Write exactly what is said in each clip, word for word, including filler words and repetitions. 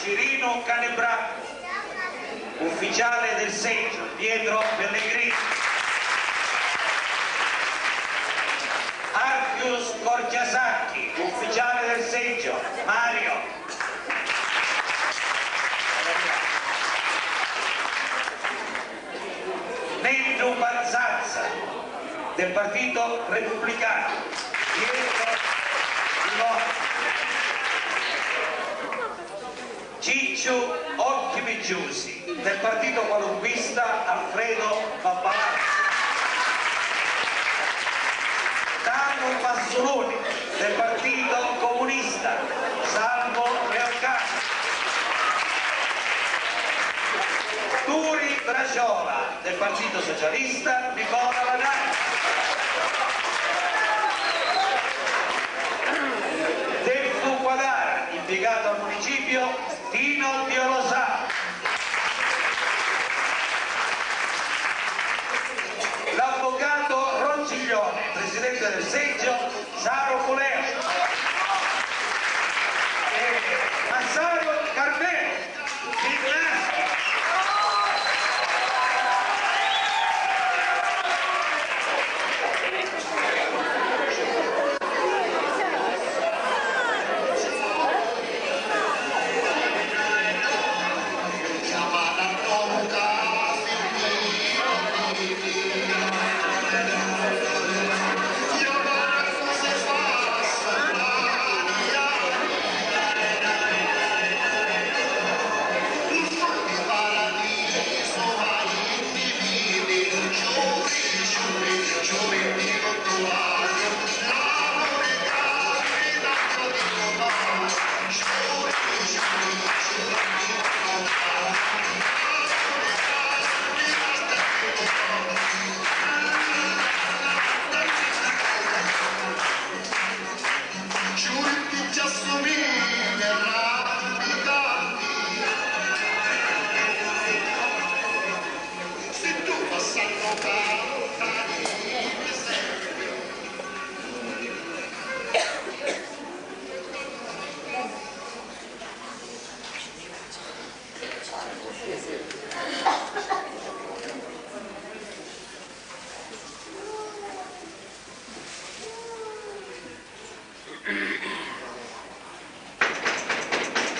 Cirino Canebracco, ufficiale del seggio, Pietro Pellegrini. Archius Corciasacchi, ufficiale del seggio, Mario. Neddu Pazzazza, del Partito Repubblicano, Pietro Di Lorca. Cicciu Occhi Picciusi, del Partito Qualunquista, Alfredo Pappalardi. Carlo Passuloni, del Partito Comunista, Salvo Leocanu. Turi Braciola, del Partito Socialista, Nicola Ladani. Teffu Quadara, impiegato al municipio, Tino Diolosà. L'avvocato Ronciglione, presidente del seggio, Saro Culeo. E Massaro Carmelo.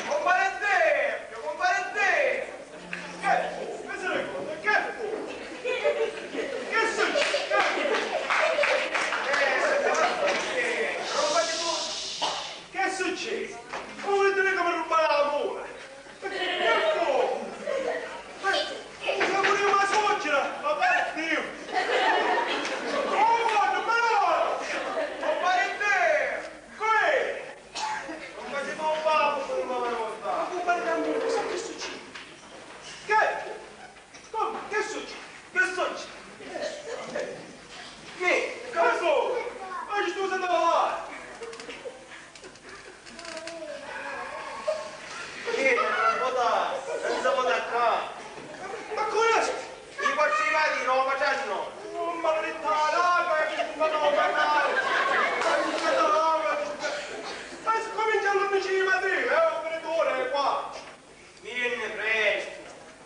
Compare Tempio, compare Tempio! Che fu? Che se ne conta? Che fu? Che succede? Che fu? Eh, non fate tu. Che succede? Come volete dire che mi rubano la mula? Che fu? Ma, ma pure io, ma suocera, ma partiu! Oh, guarda, ma no! Compare Tempio! Co'è? Non faceva un babbo con una marotta! Ma compare Ramiro, sa che succede? Che fu? Come? Che succede? Che succede? Che? Che so? Ma ci sto sentendo là! Chi? Non vota, non si vota qua. Ma come? I quattro di Roma c'hanno. Oh, maledetta la raga, che si fanno votare. Maledetta la raga. Ma scomincia l'undici di Madrid, eh, operatore, qua. Mi venne presto.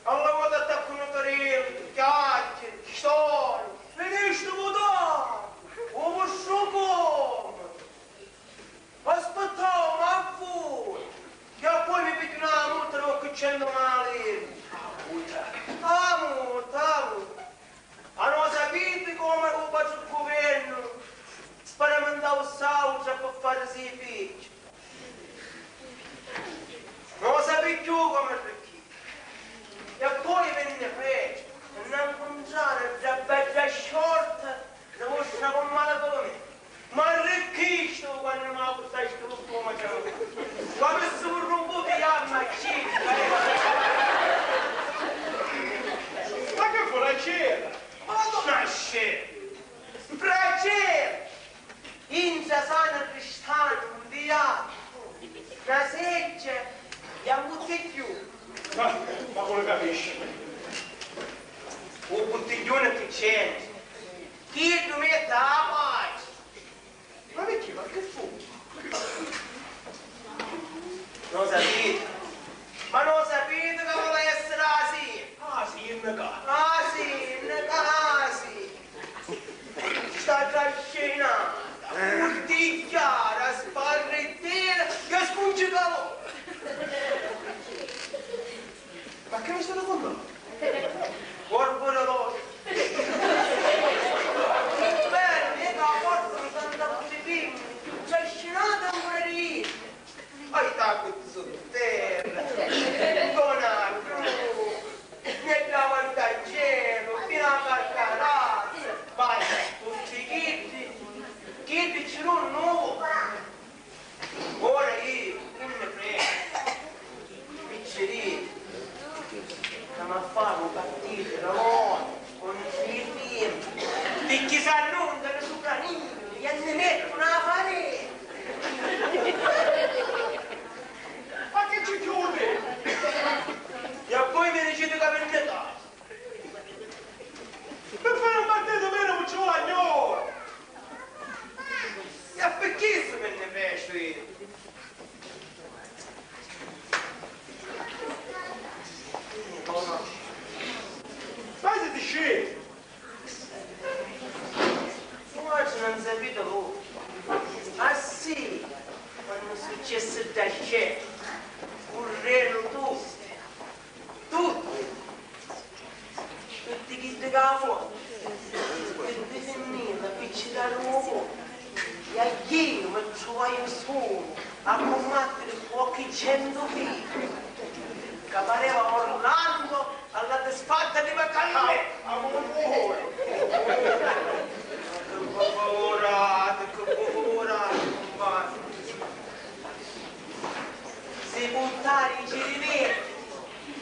Alla volta attacco un torello, chiacchiere, storie. Finisce votare. Un vostro come? Aspettavamu a voi, che poi mi pigghiu na multa di qualchiccentu mila liri. A multa, a multa. Ma non sapete come u patru guvernu sperimentava st'autra per fare sei figli? Non sapete più come arricchire. E poi venne presto, e non incontrare la bella sciorta. Devo stare con male per me. Ma arricchistu quando mi ha portato sto come ciao. Quando si rompo di amma circa. Ma che fu la cena? Ma tu nasce! Piacere! Intra sano e ristano, un viaggio, una seggia e un buttiglione. Ma, ma come capisci? Un buttiglione che c'entra? Chi tu metti la pace? Ma perché? Ma che fu? Non sapete? Ma Che mi stati cuntando? Corpu di rosa. Beh, mica a porta di Santa Crucifissa, c'è scenata ancora di ieri. Poi sta qui sotterra, con la blu, nella Vantangelo, fino a Carcarazza, vai, tutti chiddi, chiddi ci non nuovo. Ora io, chi mi frega, picciriddu, ca m'ha fari un partito, no, con i figli, picchì s'annunziano supra nino, e ne mettono a fare. Ma chi ci chiudi? E poi mi dicete che vendete. Pi fari un partitu menu ci voli a gnora! E a picchì si mi nni feci? Ma siti scemi! Oggi non sapete voi. Ah sì, quannu successi da scemi, currenu tutti, tutti. Tutti chiddi ca ora, pi difinnirla, pi ci dari un pocu, e iu mi truvai sulu a cumbattiri cu occhi centu fili, ca pareva Orlando alla disfatta di Macallè. Ah, ah, un pocu. Che pocu ora, che pocu ora, cumpari. Si buttari i cirimetti,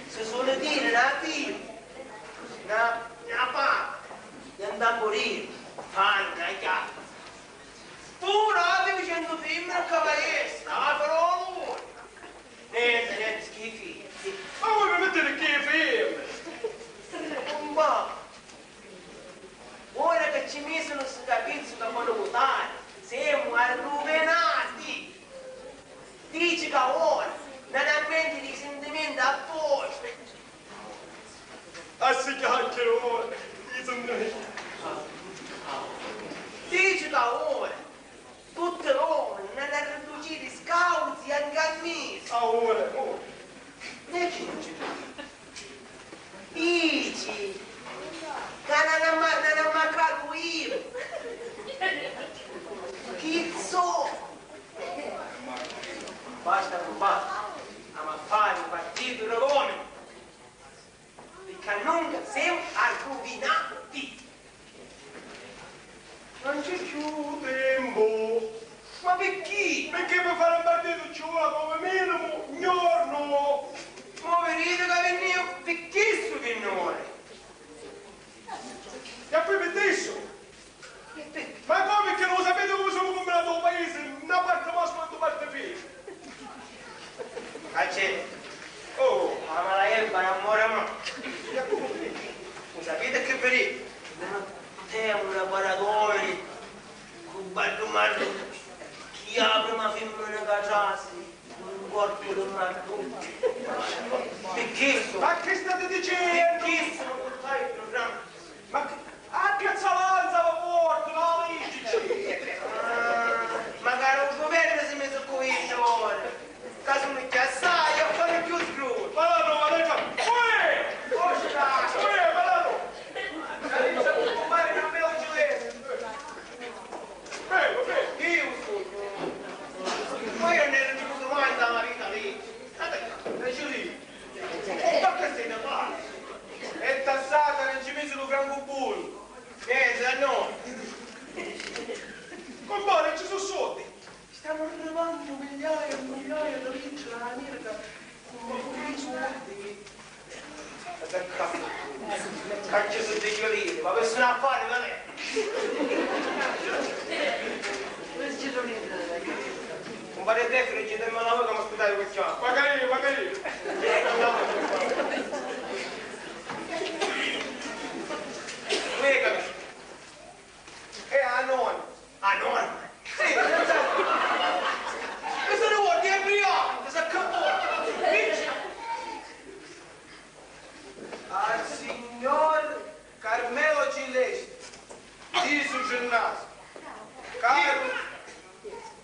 si sulu tiri na tira. Na, na pata, e andà a muriri, fannu na chiazza. Puru a ducentu fimmini a cavalieri, stavanu loro. Nenti, nenti, chi fimmini. Ma voi mi mettiti chi fimmini? Cumpà, ora ca ci misinu stu capizzu ca poi vutari, semu arruvinati. Dici ca ora non ha mente di sentimenti a voi. Ah, si chiacchiera ora, i sentimenti. Dici ca ora tutti l'omini non ha riduciti scauzi e ancammisi. Ah, ora, ora. Dici, dici ca non ha ma-, non ha mancatu iu. Chi so? Basta, cumpari, amu a fari un partitu di l'omini, picchì annunca semu arruvinati. Non c'è cchiù tempu. Ma picchì? Picchì pi fari un partitu ci voli comu minimu un jornu. Mo viditi ca vinniu pi chissu vinni ora. E poi pi chissu. Ma comu, picchì non lu sapiti comu semu cumbinati ô paisi, na parti masculu e dui parti fimmini? Ca c'è? Oh, a mala erba non mori mai. Lu sapiti chi vi dicu? Temu na para d'omini cu baddu marru, chi a prima fimmina ca trasi un corpu di marru. Pi chissu. Ma chi stati dicennu? Pi chissu mi purtai il programma. Ma chi, a piazzalanza la porta, la leggi! Ah, magari un guvernu si misi cu iddu ora. Ca sunu chiassai e fannu chiù sgruni. Malandru, ma dai, uè! Uè, malandru! Ca dici a cumpari non mi lo giudessi. Prego, prego. Iu sugnu. Ma iu non ero ncusu mai nta la vita mia. Guarda, non ci dico. Ma che sei da fare? E tassata non ci misi lu francu bonu. Niente, a noi. Compare, ci sono soldi. Stannu arrivannu migliaia e migliaia di ricci da l'America cu li so' sordi. Ca ci su' di violini, ma pi sunu a fari, va bene. Cumpari Zefiro, ci ferma la voce, ma scusate, questo. Magari, magari. Spiegami. E a nonna? A nonna? Sì, mi sono vuoti embriaco, ti sa che vuoi? Dici. Al signor Carmelo Cillesti, di Sucinnaso, caro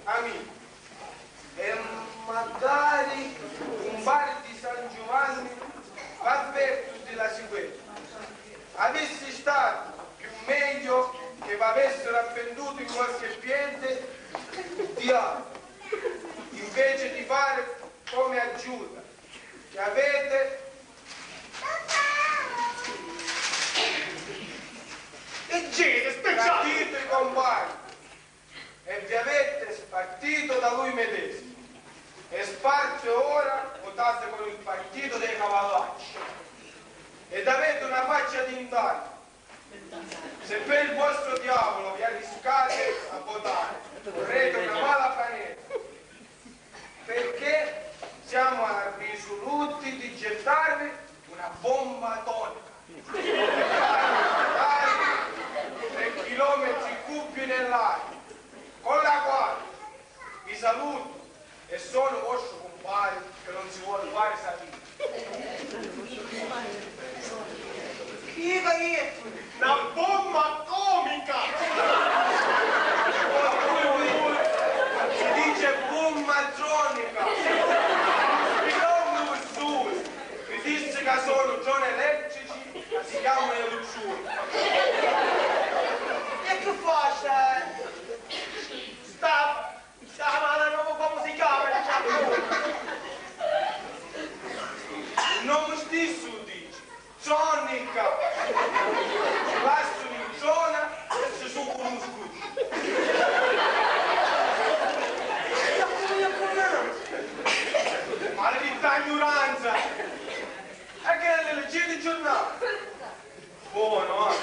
amico, e magari un pari Partito dei cavallacci ed avete una faccia di inganno. Se per il vostro diavolo vi arriscate a votare, correte una mala frenata, perché siamo risoluti di gettarvi una bomba atomica, tre chilometri cubi nell'aria, con la quale vi saluto e sono vostro compare che non si vuole fare sapere. Chi è che hai detto? Na bomma atomica! Si dice bomba atomica! Spirone Ursule! Mi disse che sono droni elettrici che si chiamano elettroni. E che fa sta? Sta Sta mala, no, come si chiama? Il nome stesso lo dice, Sonica! Ci basta un'introna e si succa uno scruscio. Maledetta ignoranza! E che leggete il giornale? Buono, eh?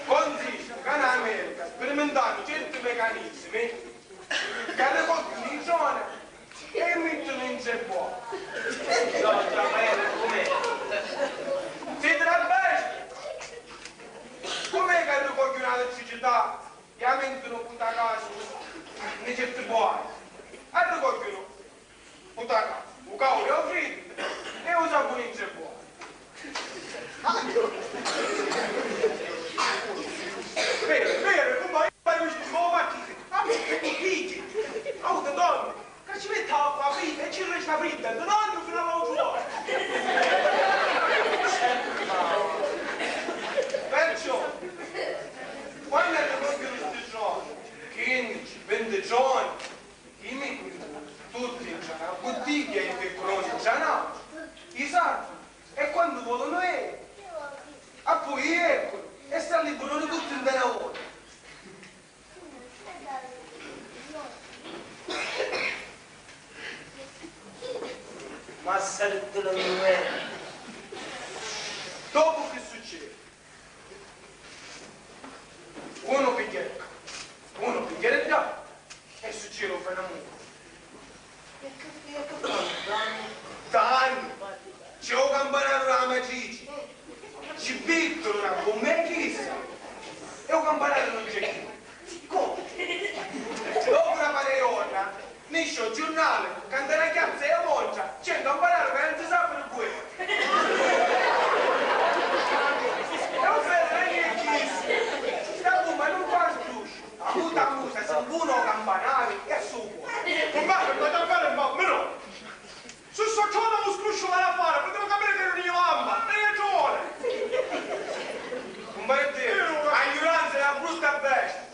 Consiste che in America sperimentano certi meccanismi che ricogghiono i droni e i mettono in tre buoi. No, già, ma è come? Siete una bestia! Com'è che ricogghiono l'elettricità e la mettono punta casu in certi buoi? E ricogghiono Punta casu, u cauru e u friddu e u sapuni in tre buoi. Veru, veru, cumpari, io pari vistu come partite, ma perché mi pigli? Auto donne, che ci mette acqua fridda e ci resta fridda, donne fino all'altro giorno. Perciò, quando arrivano sti giorni, quindici, vinti giorni, I miculi tutti ntra na buttigghia e i picroni ntra n'autra, i sardi, e quannu volunu eri, appoi i erculi e s'alliburunu tutti nta na vota. Massarittu la muera. Dopu chi succedi? Unu pigghia, unu pigghia dda e succedi u fenomenu. E che, e che fannu dannu? Dannu! C'è u campanaru dâ matrici, ci pittanu na bomma e chissa e u campanaru non c'è cchiù. Comu? Dopu na para di jorna, Nisci u giurnali ca nta na chiazza di Monza c'è un campanaru ca non si sapi di cu è. E u fenomenu è chistu. Sta bomma non fa scrusciu. Amuta amuta si mpuna u campanaru e su u cuori. Cumpari, ma da fari un bambinu! Su sto giorno un scrusciu v'haiu a fari, putemu capiri chi non è lampa, non è giovani. Cumpari Dio, a ignuranza è na brutta bestia.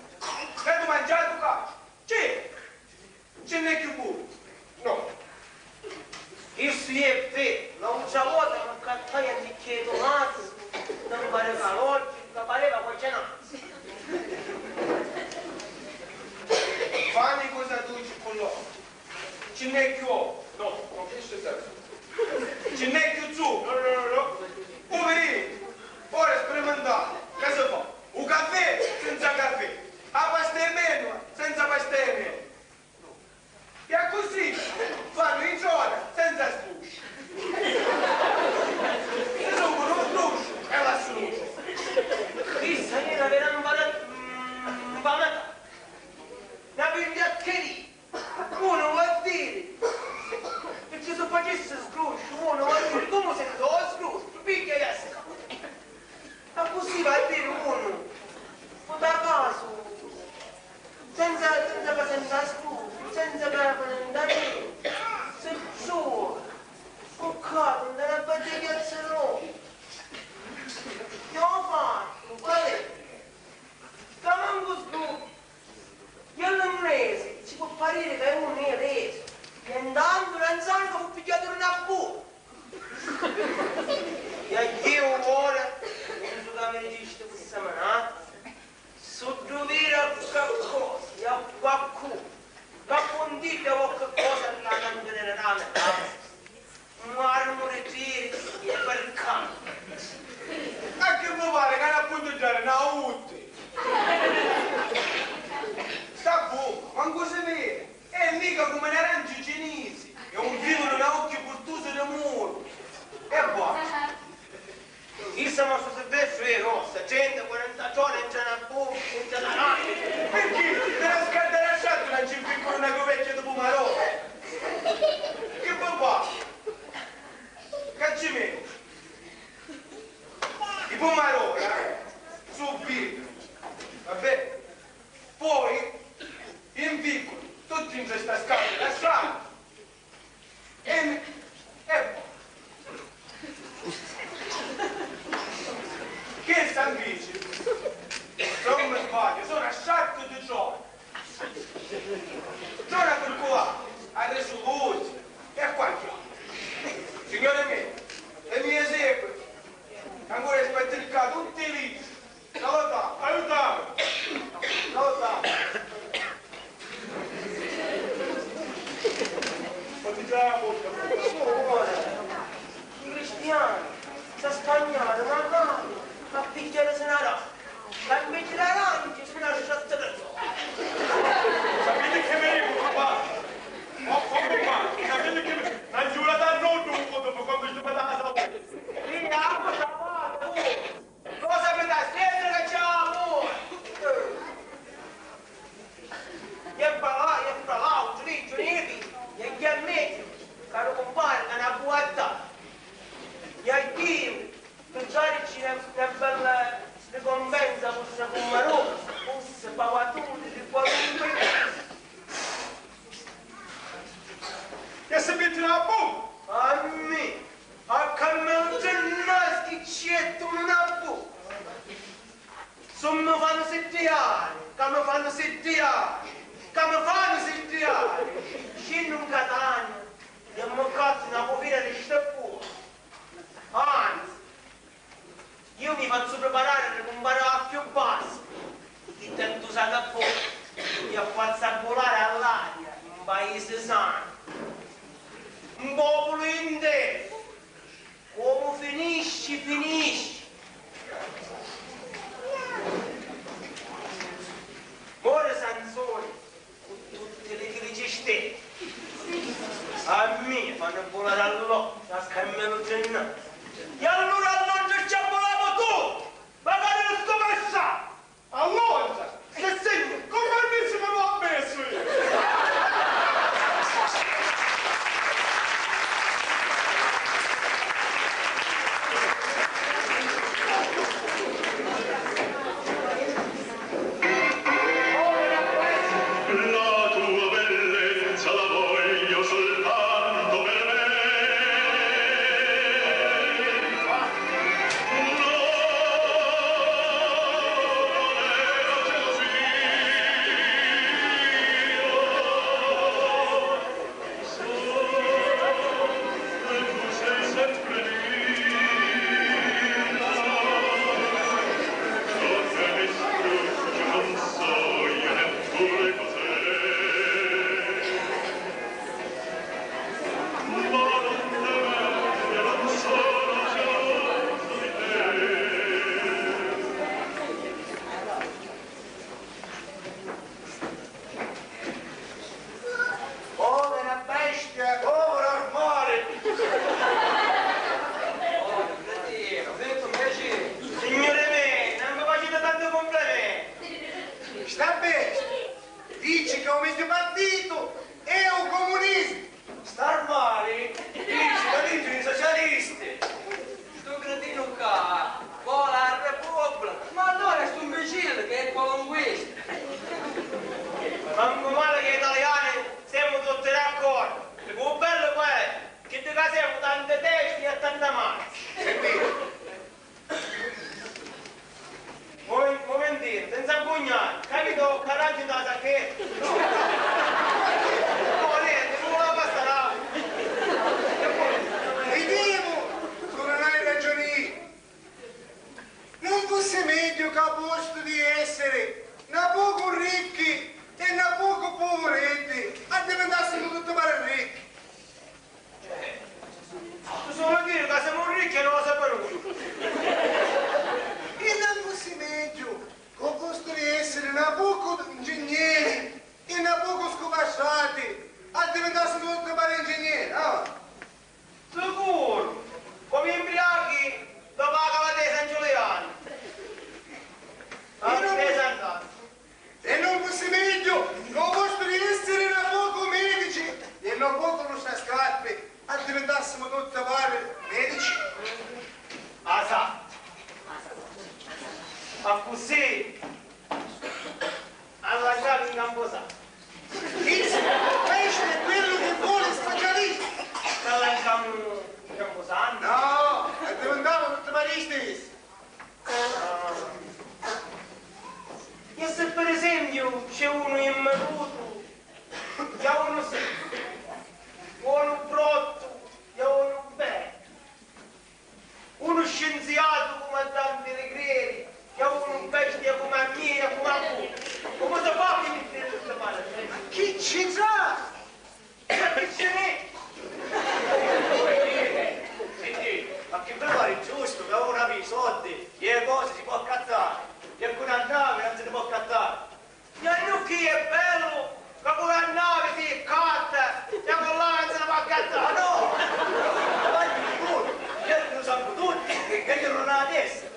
L'hai mangiatu, caccia? Sì. Ci nn'è cchiù puru? No. Chissu è veru, l'autra vota m'accattai a bicchieri di tomati, non pareva l'ogghiu, ca pareva qualche nasu. Fanni cosa duci cu l'ovu. Ci nn'è cchiù ovu? No, no, chissu è veru. Ci nn'è cchiù zuccaru? No, no, no, no. U viditi? Ora sperimentati, ca si fa u cafè senza cafè, a pasta di mennula senza pasta di mennula. E accussì fannu i trona senza strusciu. Si sucunu u strusciu e la struscia. Chissa è na vera mpara-, mm, mpara-, na vigliaccheria. Unu va a diri, pirchì si facissi scrusciu, unu va a diri, comu senti u scrusciu? Pigghia e asca. Accussì va a diri unu, punta casu, senza, senza ca senta scrusciu, senza ca nenti, si trova cuccatu nta na bedda chiazza nova. Io fattu, qual è? Ca mancu sgru-, e all'inglesi ci pò pariri ca è un iesu, e intantu l'anzianu ca fu pigghiatu di na bu-, Marmuri, tiri e percambi. A chi vi pari ca n'appuntiddari na utti? Sta bumma, mancu si viri. È nica comu n'aranci cinisi, è un figulu n'aucchi curtusu di muru. E poi, issa ma stu sirvessu è rossa, centu quaranta giorni intra na bumma, intra na rana. Pirchì? Pi na scarda na sciatula ci mpiccunu na cuvecchia di pumarola. Chi vi pari? Ca ci metti? I pumarola su vita, va bene? Poi i mpiccunu tutti intra sta scarda la sciatula. E, e poi. Chista invece, se non mi sbaglio, sono a sciattu di giorno. Giorno a curculà, a risulusi e a qualche altro. Signori miei, le mie esequie, ancora spettircà tutti i litri. Salutami, aiutami! Salutami! Ma ti già la bocca! Signore, i cristiani sta spagnando, ma male, ma pigliare se ne va. Ma invece la lancia se ne lascia stare. Sapete che mi dico, papà? Oh, oh, papà, sapete che mi... Non giurate a noi, dopo, dopo, quando ci vado a salute. Sì, ah, ma papà, tu. Cosa mi dà sempre che c'è amore? E fra la-, e fra l'altro, dice, Nichi, e chi è meglio, caro compare, che una buatta. E a Dio, pensarci una, una bella ricompensa, fosse come Roma, fosse pavatore di qualunque cosa. E si mette la bomba! A me, a Carmelo Gennaschi ci jettu una bomba! Su mi fannu siddiari, ca mi fannu siddiari, ca mi fannu siddiari! Scinnu in Catania e mi cazzu na cufina di steppone! Anzi, iu mi fazzu priparari di cumpari a chiù bassa, chi tentu saca bocca, e a fazzu abbulari all'aria in paisi sanu. Un populu interu, comu finisci, finisci. Mori Sansoni, cu tutti li filici steddi. A mia fannu bulari all'occhi a Carmelu Gennaschi. E allura all'occhi ci abbulamu tutti, magari lu scummissamu. Allora, se senti, confermissi ca lu abbessu io. La tua bellezza la voglio soltanto per me. Campusantu? No, addivintavanu tutti maristi. Ah. E se per esempiu c'è unu immirutu, e unu siccu, unu brottu, e unu beddu, unu scinziatu comu a Dante Alighieri, e unu bestia comu a mia e comu a voi, comu si fa a finiri tutti quanti? Ma chi ci sa? Ma chi ci n'è? Senti, ma chi vi pari giustu ca unu havi i soddi e e cosi si pò accattari, e cu na navi non si ni pò accattari? E allura chi è bellu ca cu la navi si accatta e cu la navi si la va accattari? Ma no! Avanti puru! Ieri lu sangu tutti, e ieri non la testa!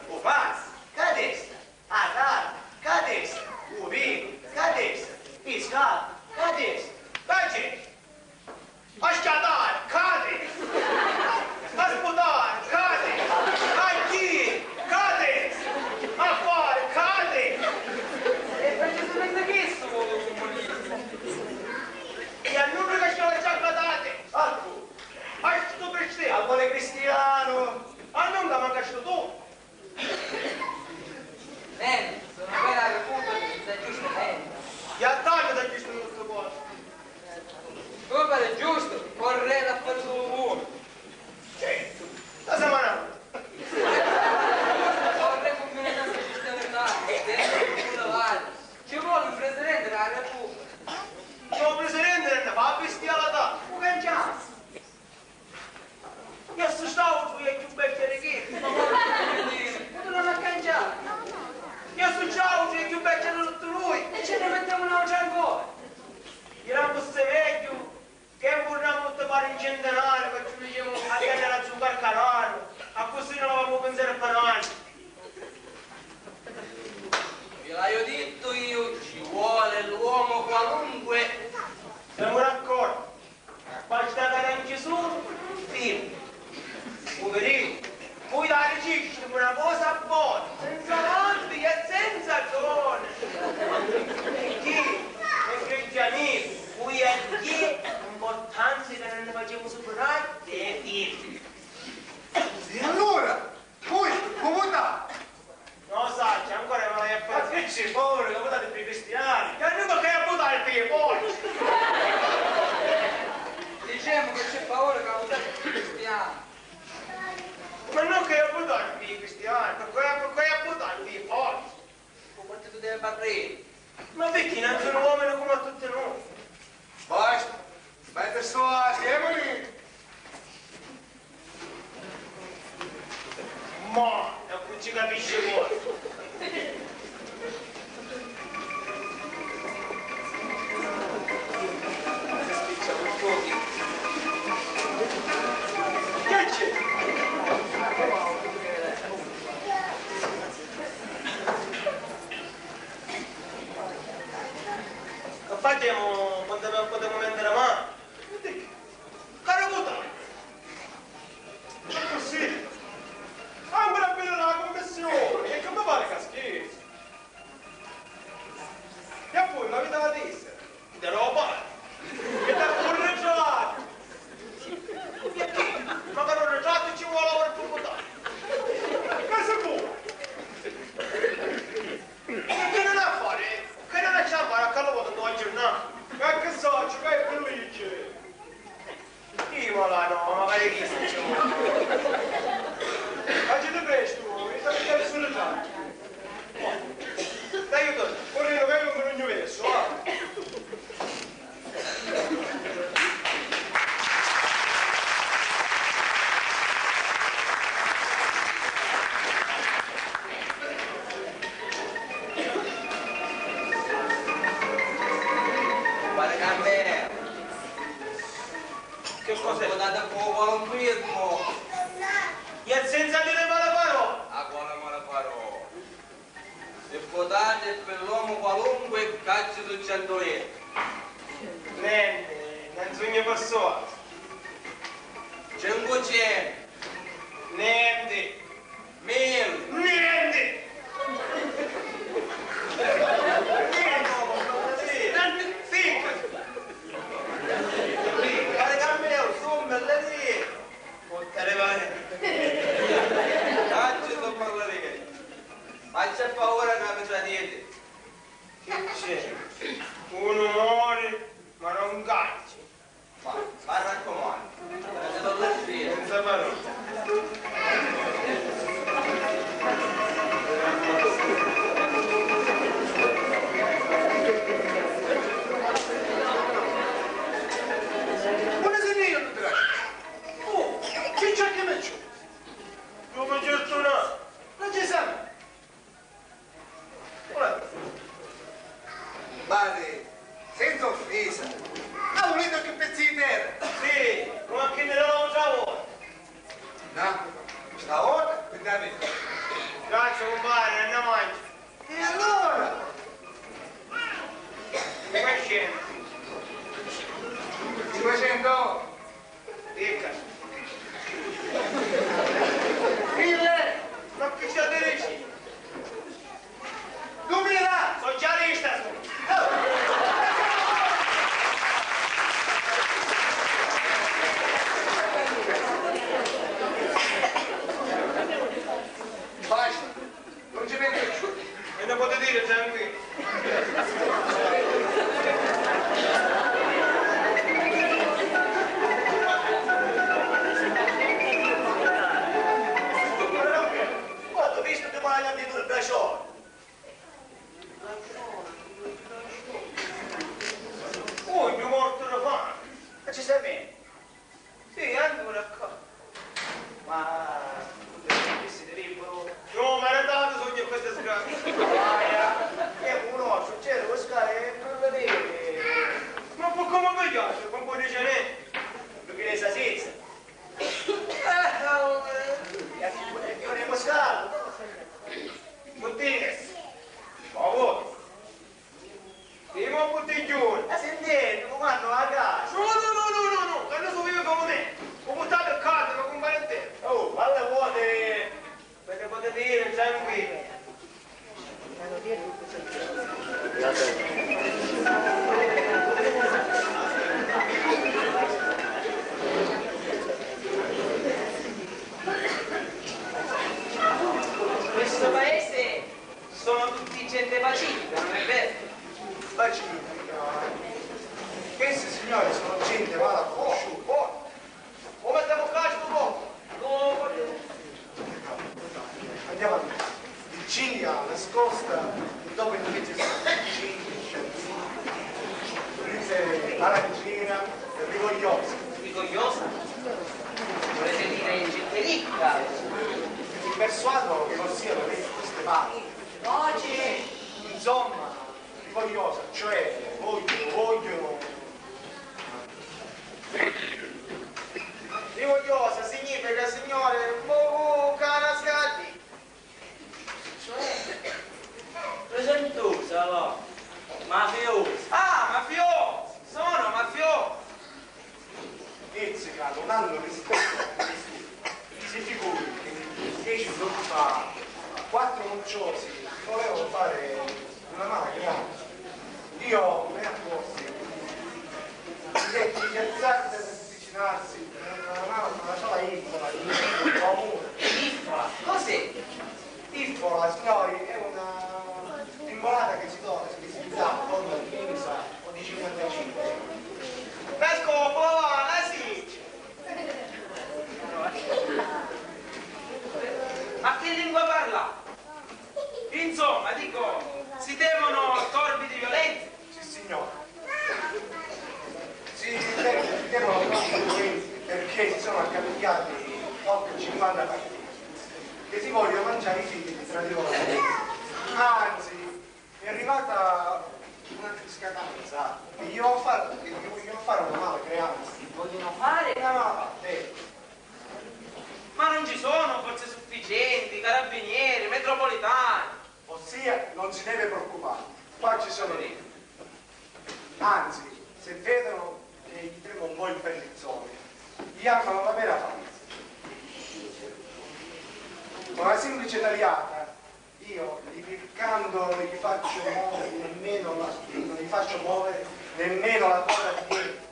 U fasi, ca testa! A carni, ca testa! U vinu, ca testa! Piscari, ca testa! Ca c'è? A schiattari, ca testa! A sputari, ca testa! A jiri, ca testa! A fari, ca testa! E precisamente chistu voli u cumunizmu! E a nuddu ca schiava già cadati! Eccu! A stu cristianu! A quali cristianu? A nuddu ca mancastu tu! Nenti, si nun veni a ripunta, sta giustu nenti. E a tannu sta giustu tuttu quantu. Comu pari giustu, correri a fari sulu unu. Certu, la semana. Corre combinata di cristianità, dentro il culevale. Ci vuole un presidente della Repubblica. Ci vuole un presidente della Repubblica, bestialità. Può canciare. E su st'autru è cchiù beddu di chiddu, ma putunu non canciari. E su st'autru è cchiù beddu di tutti nui e ci ne mettiamo un'autra ancora. Era così meglio che inburnamu tutti pari in centenario, che ci dicemu a tenere a zuccar canale, a così non avevamo pensiero penale. Vi l'haiu dittu iu, ci vuole l'uomo qualunque. Siamo d'accordo. Basta ca non ci sono firme. Poverino, voi la dicesti una cosa buona, senza vanti e senza doni. Perché, perché Gianni, voi è importante che non ne facciamo superare le firme. E allora? Poi, cu vutati? Non lu sacciu, ancora non l'haiu a pensari. Ma chi ci voli, ca vutati pi cristiani? E a nuddu chi haiu a vutari pi i porci? Dicemu ca ci voli ca vutati pi cristiani. Ma non chi haiu a vutari pi i cristiani, pi chi haiu a vutari pi i porci? U partitu dei parreri. Ma picchì non sono uomini come a tutti noi? Basta, vai persuasi, Emily! Ma non ci capisci voi! Che c'è? Che facciamo? Quantu putemu mèntiri manu? Cari vutari! Accussì? Ancora a viri la cummissioni! E chi mi pari ca scherzi? E poi, ma chi t'ha dissi? Di roba! E da un ritrattu! E chi? Ma per un ritrattu ci vuole ora pi vutari! Ca si può! E chi non ha a fari? Chi non ha a fari a callu vota dua giurnata? E chi sacciu ca è pi liggi! Io là no, ma magari chi si ci vuole. Faciti prestu, mi sta pigghiannu sul ritrattu. T'aiuto. Corrinu, che io mi rugnu verso, va. Pare Carmelo. Che cos'è? Votate pi qualunquismu. E senza dire male parola. A quale male parola? Se votate pi l'omu qualunque, ca ci succeddu? Nenti, non sugnu persuasu. Cinquecentu. Nenti. Milli. Nenti. Nenti. Nenti. Pari Carmelu, su, mi Chi ci dici? Dumila! Socialista sono! Basta, non ci penso più. E non potete dire tranquillo. Quanto visto che mai abbiamo il piacere? Ugghiu mortu di fami! Ma ci stai bene? Sì, ancora qua. Ma tu ti senti libero? No, maritatu sugnu e questa è sgrazia. Aia, e conosco, c'era Pascale e per vedere. Ma po' come mi piace, con po' di genere. Perché lei sa senza. Eh, oh, eh. E a chi, e chi non è Pascale? Puttine! Ma voi! Prima un buttiglione! Ma sentite, mi cumannu a casa! No, no, no, no, no, no! Quando so vivo come me! Lo buttate a casa, lo compare intero! Oh, ma le vuote! Ve ne potete dire, tranquillo! Questo paese Sono tutti gente pacifica, non è vero? Pacifica? Questi signori sono gente mala conosciuta. Come stiamo qua, sto poco? Andiamo avanti. Virginia nascosta, e dopo invece sono Virginia, Arancina e Rigogliosa. Rigogliosa? Volete dire gente ricca? Ti persuado che non siano ricchi, queste parti. Oggi! Insomma, rigogliosa, cioè, vogliono, vogliono. Rigogliosa significa, signore, un poco canascati. Cioè? Presentusa, va. Mafiosa. Ah, mafiosa! Sono mafiosa! Pizzica, non hanno rispetto per nessuno. Si figuri che dieci giorni fa quattro mafiosi volevano fare una mala grande. Io me ne accorsi. Mi detti di alzarsi e avvicinarsi, una mano con una sola infora, il muro. Infora? Cos'è? Infora, signori, è una imbolata che si dona, si disinfetta, forma di pinza o di cinquantacinque. La scopa, la siccia! Ma che lingua parla? Insomma, dico, si devono torbidi violenze? Sissignore. Si devono, si devono torbidi violenze perché si sono accapigliati oltre cinquanta partiti che si vogliono mangiare i figli tra di loro. Anzi, è arrivata una scadenza e gli ho fatto, gli voglio fare una mala creanza. Vogliono fare? Una mala parte. Ma non ci sono forze sufficienti, carabinieri, metropolitani? Ossia, non si deve preoccupare, qua ci sono io. Anzi, se vedono che gli tengo un po' il pellizzone, gli armano la vera fame. Con una semplice taliata, io li piccando non gli faccio muovere nemmeno la, non gli faccio muovere nemmeno la coda di dietro.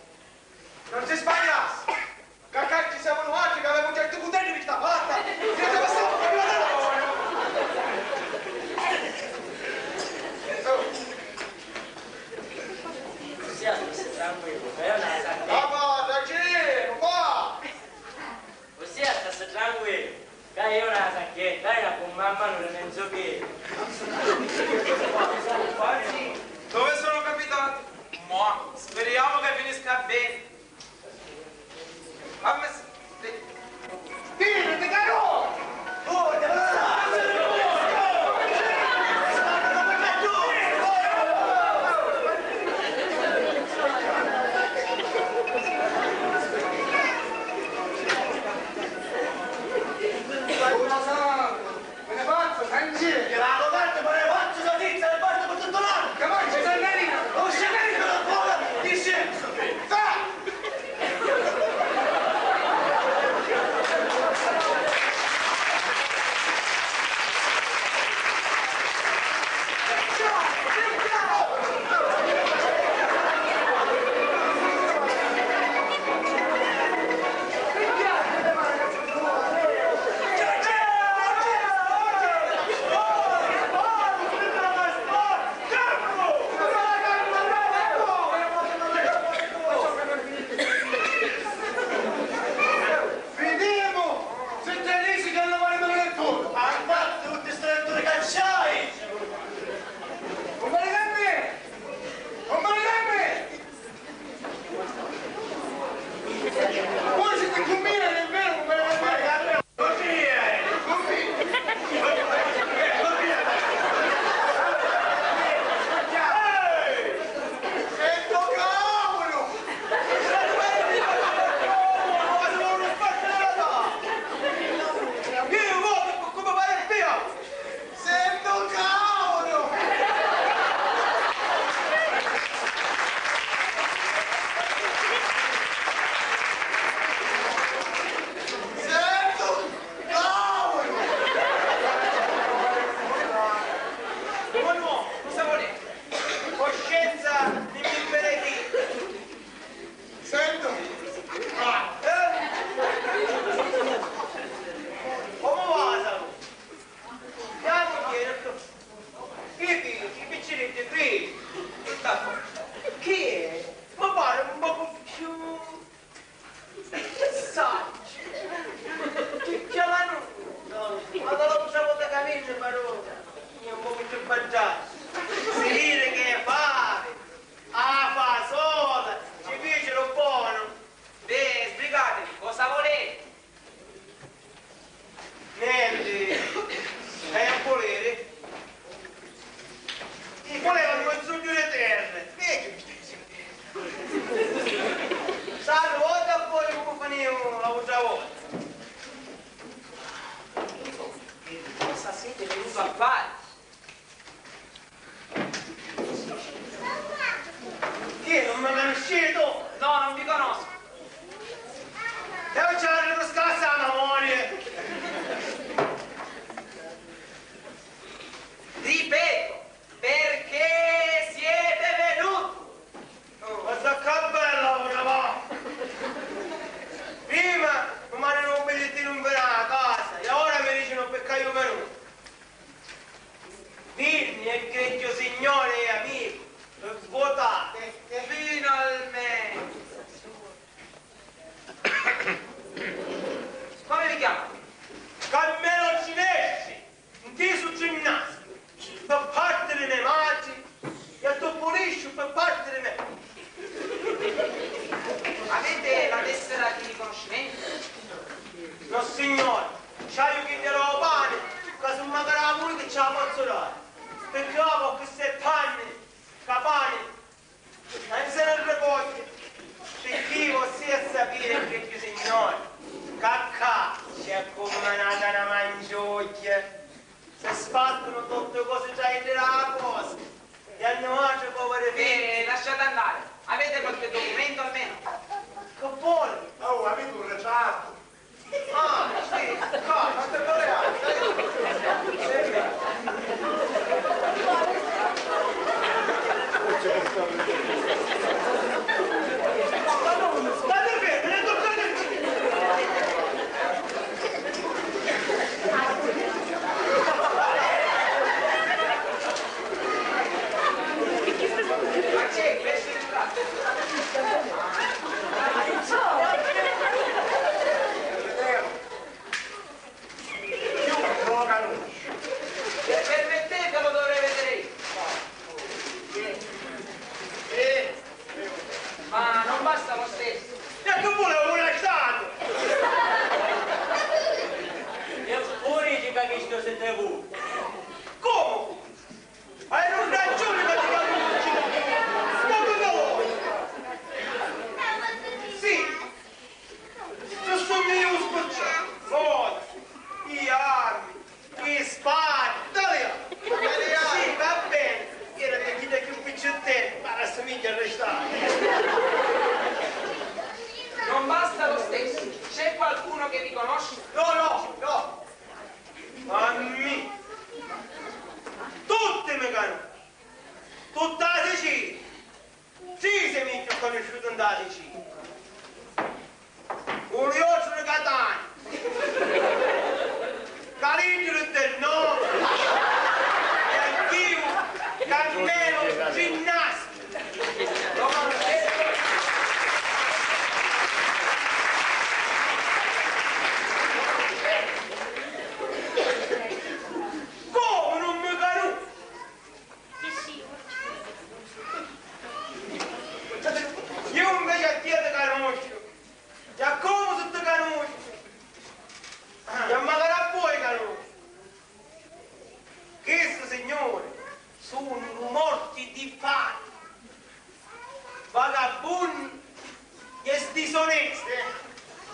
Non si sbagliassi! Cacà, ci siamo nuatri che avemu certi cutelli di sta fatta! Senza passare un capitano! Ossia, stassi tranquillu, ca io na sacchetta. Ma guarda, Gino, qua! Ossia, stassi tranquillu, ca io na sacchetta, io na cummamma non ne so che. Dove sono capitato? Ma speriamo che finisca bene. Sta vota. Cosa siete venuto a fare? Chi, non mi conoscete? No, non vi conosco. E oggi avrete scassata, amore. Ripeto, perché siete venuti? Oh, ma sta che bella ora, va! Prima mi mandano un bigliettino in a casa e ora mi dicono perché io venuto. Firmi, egregio signore e amico, votate finalmente. Come vi chiamate? Carmelo Cinestri, inteso ginnasta, per parte di me madre, e Topolino per parte di me. Avete la tessera di riconoscimento? No, signore, c'aio chi darò pane, casomai a voi che ce la pozzo dare, perché dopo questi anni, capani, non se ne ripoglia, perché io voglio sapere, egregio signore, che ccà c'è accuminata una mangioglia, si spartono tutte cose tra i due la cosa, e a noi povere figlie. Eh, lasciate andare, avete qualche documento almeno? Che vuole? Oh, avete un ritratto? Ah, sì, no, non te pare altro. State fermi, non toccate il Permettete, lo dovrei vedere io. Eh, ma non basta lo stesso. E tu pure un lasciato! E pure dici che questo se devo. Come? Hai ragione, ma ti capisci. Come no? Sì. Ci sono io sbocciato. Voi, i armi, i spari, Italia. Sì, va bene. Era che chi da più picciottello, ma assomiglia a restare. Non basta lo stesso. C'è qualcuno che vi conosce? No, no, no. A mì. Tutti mi conoscono. Tutta la Sicilia. Sì, sei meglio conosciuto in la Sicilia. Un riotto di Catania. Calidro del nord. E anch'io, Carmelo Ginnasio. Come non mi conosci? Io invece a tia ti conosco. E a comu si ti conosco? E a magari a voi conosco. Chisti signori sunnu morti di fami, vagabunni e disonesti,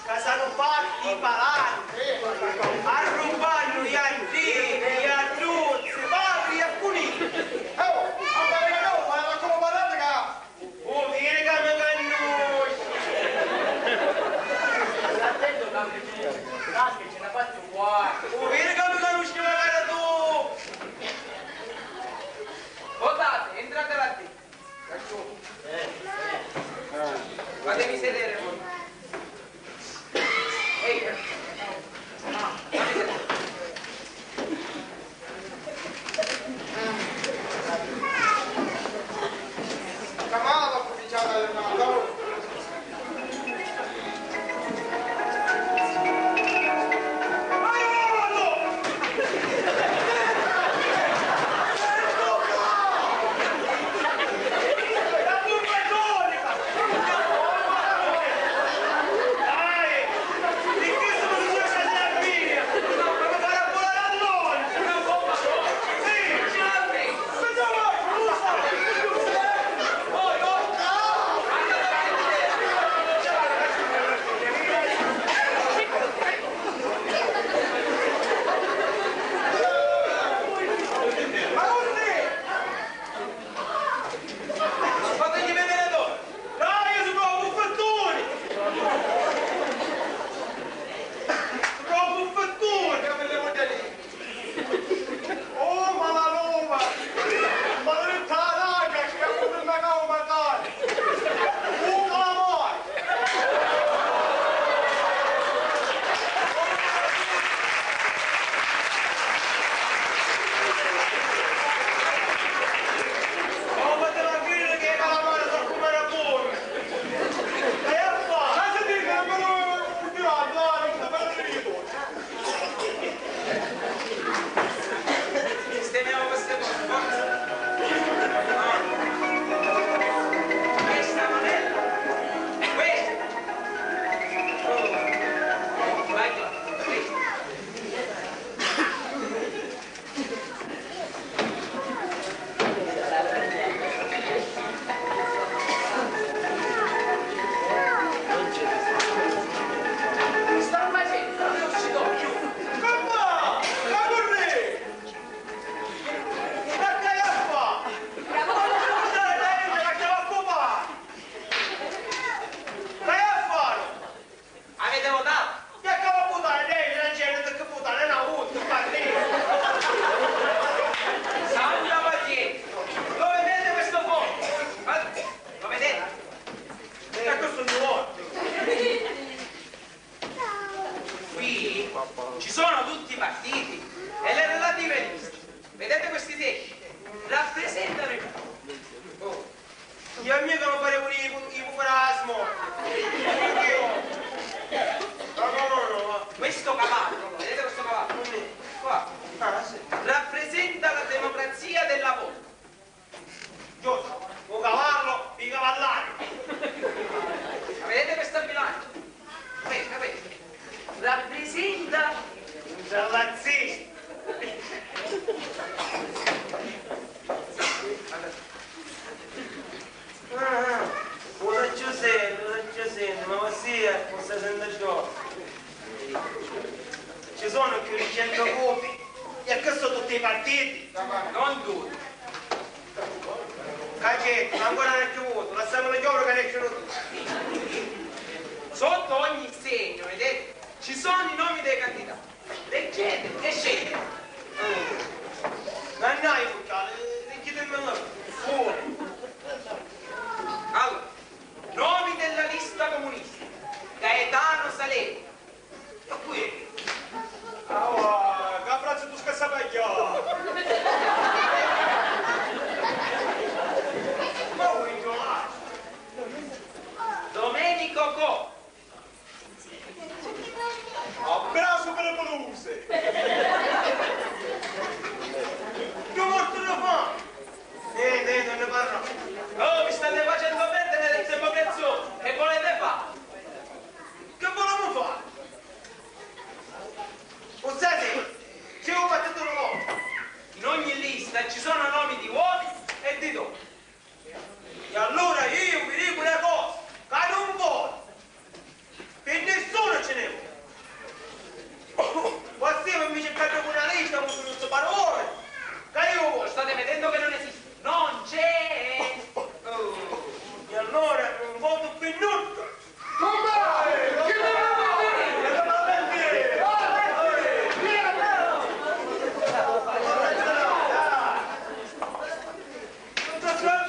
ca s'hannu fattu i palati, arrubbannu i arredi, i arruzzi, papri e cunigli. Oh, ma pareva no, ma comu parlate ca Vuoi viri ca mi canusci? Attento, Capri, Capri, ce la faccio qua. Vuoi viri ca mi canusci magari tu? Votate, entrate là dentro. Fatemi sedere voi. Qui ci sono tutti i partiti e le relative liste. Vedete questi segni? Rappresentano il... Oh. Io a mia che non farevo i pu-, i pupera a smorta. Ma no, no, no, ma... Questo cavallo, vedete questo cavallo? Qua. Ah, sì. Rappresenta la democrazia del lavoro. Giusto, un cavallo, i cavallari. Ma vedete questa bilancia? Questa, questa. Rappresenta un terrazzista. Ah, ah, un accusente, un accusente, ma sì, eh, non si sente giù. Ci sono più di cento voti. E che sono tutti i partiti? Non tutti. Cacetto, ma ancora non è più vuoto, lasciamolo chiudere che ne è più. Sotto ogni segno, vedete, ci sono i nomi dei candidati. Leggete e scegliete. Mannaggia, Luca, leggete il mio nome. Fuori. Allora, nomi della lista comunista. Gaetano Salè. E qui è. Ah, che abbraccio tu scassapagliò! Ma vuoi giocare? Domenico Co. Abbraccio per le peluse! Che morto ne fa? Niente, niente, non ne parlo. Oh, mi state facendo perdere del tempo prezioso. Che volete fare? Che volevamo fare? Lo sai, ci ho battuto una volta. In ogni lista ci sono nomi di uomini e di donne. E allora io vi dico una cosa, che non voglio, per nessuno ce ne vuole. Qualsiasi mi cercate con una lista, con un parole, che io voglio. State vedendo che non esiste? Non c'è! Oh. E allora non voto per nulla!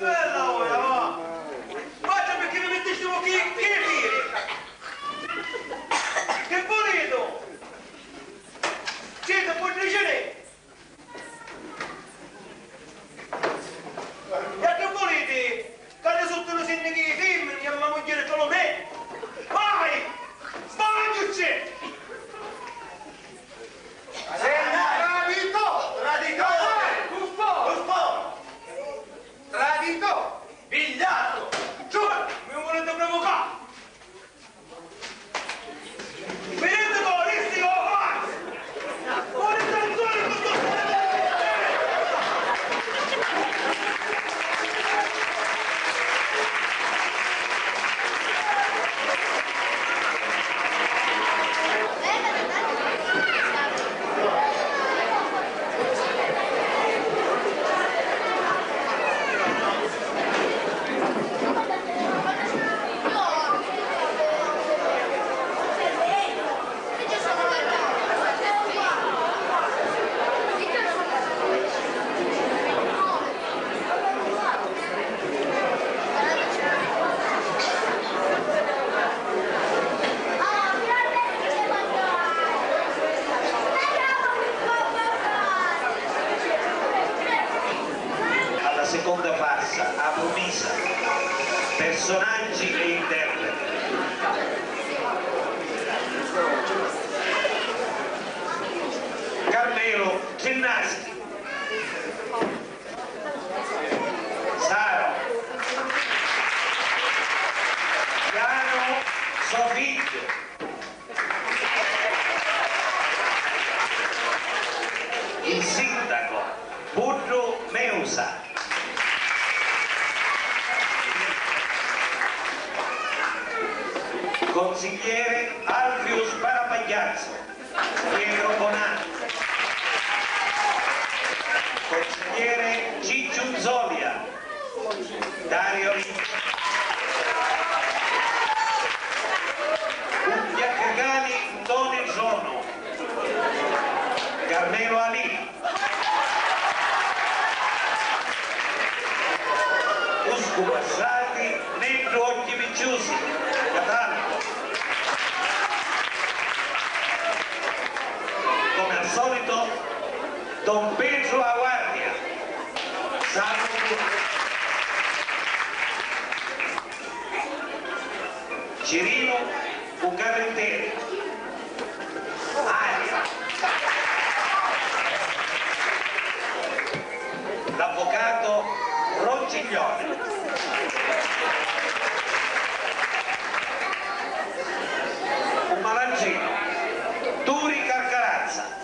Bella ora, va! Guarda perché mi mettessimo chi, chi piri! Che volete? Siete poi ricevere! E che volete? Che ne sotto le sindache di femmine e a mia moglie Tolomè? Vai! Sbagliucci! Sei un traditore! Traditore! Buffone! Buffone! Traditore! Vigliacco! Giù! Mi volete provocare? Alla seconda farsa, A prumisa, personaggi e interpreti. Carmelo Gennaschi. Saro. Piano so figghiu. Il sindaco Puddu Meusa. Consigliere Alfiu Sparapagliazzu. Piero Bonanni. Consigliere Cicciu Zolia. Dario Ricci. Ugghiacacani Ntoni Sono. Carmelo Alì. Uscu Passati, Neddu Occhi Picciusi, Cataldo. Don Petru a guardia, Santu Cirinu u carritteri, Aria, l'avvocato Ronciglione, u malandrinu Turi Carcarazza.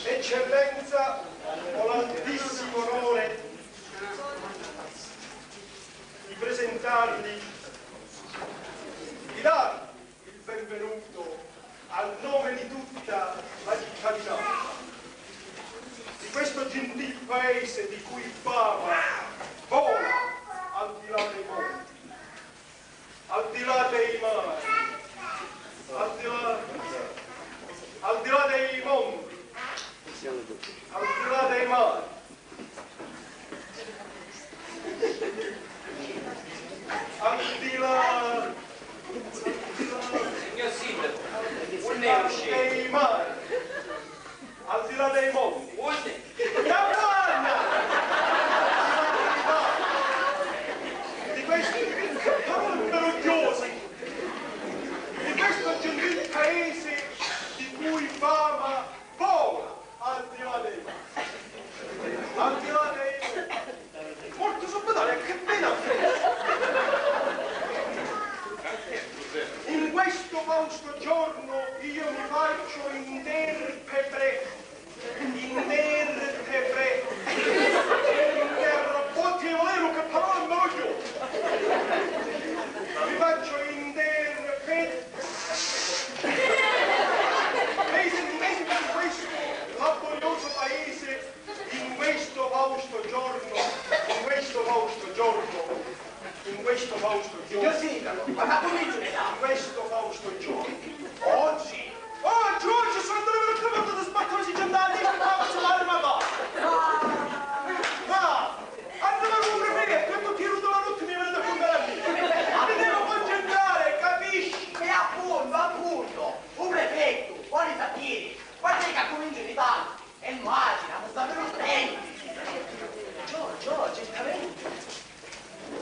Eccellenza, ho l'altissimo onore di presentarvi, di darvi il benvenuto a nome di tutta la città di Napoli, di questo gentil paese di cui fama vola al di là dei monti, al di là dei mari, al di là, al di là dei monti, al di là dei mari, al di là, al di là, signor sindaco, al di là dei mari, al di là dei monti. Unni? Capanna! Di questi, parole meravigliose, di questo gentil paese di cui fama vola al di là dei monti, al di là dei monti. Morto subito, che vena! In questo fausto giorno io mi faccio interprete, interprete, interprete, che parola meravigliosa! Mi faccio interprete, paese di questo laborioso paese. In questo fausto giorno, in questo fausto giorno, in questo fausto giorno, signor sindaco, ma quannu cumincia? In questo fausto giorno, oggi, oggi, oggi, sono andati a portare sbattoni, si già andati, si fa, si va, ma va. Ma, andava un prefetto e tutti i ruti la notte mi venite a contare a me. Mi devo concentrare, capisci? E appunto, appunto, un prefetto, vuoi sapere, quando è che comincia in Italia? E immagina, fu davveru splendidu! Già, già, certamente.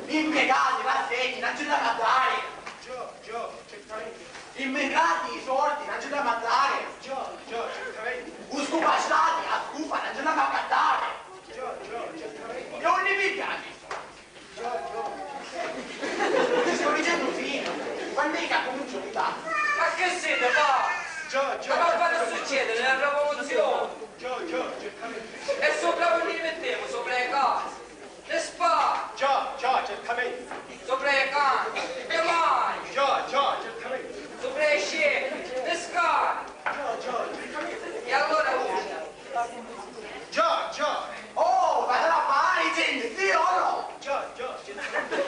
L'impiegati, l'assegni, non ci l'hanno a dare! Già, già, certamente. L'immigrati, i soldi, non ci l'hanno a dare! Già, già, certamente. U scufasciati, a scufa, non ci l'hanno a dare! Già, già, certamente. E ogni mi piace! Ci sto dicendo fino. Quando è che comincio a votare? Ma che siete pazzi? Già, già. Ma che fanno succedere la rivoluzione? Già, già, certamente. E sopra non li mettiamo, sopra le case, le spade. Già, già, certamente. Sopra le case, le mani. Già, già, certamente. Sopra le scene, le scale. Già, già, certamente. E allora uno. Già, già. Oh, ma sarà pari, gente, sì o no? Già, già, certamente.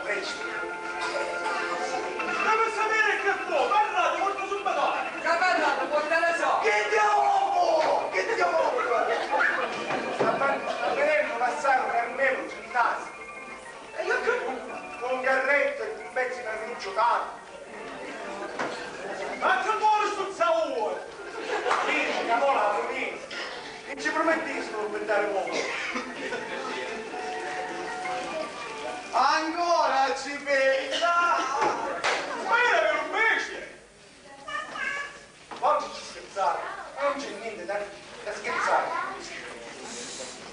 Prestu. Devi sapere che può, parlate, molto subito. Che ha parlato, può dare so. Che diavolo! Che diavolo! Sta, sta venendo un assaro per me, un gimnasio. E io che... Un carretto e un pezzo di giocare. Ma che vuoi stu zauro? Dici, capolavoro, niente. Che ci promettistu per dare uomo? Ancora ci pensa! Ma era per un pesce! Oggi ci scherzate, ma non c'è niente da, da scherzare.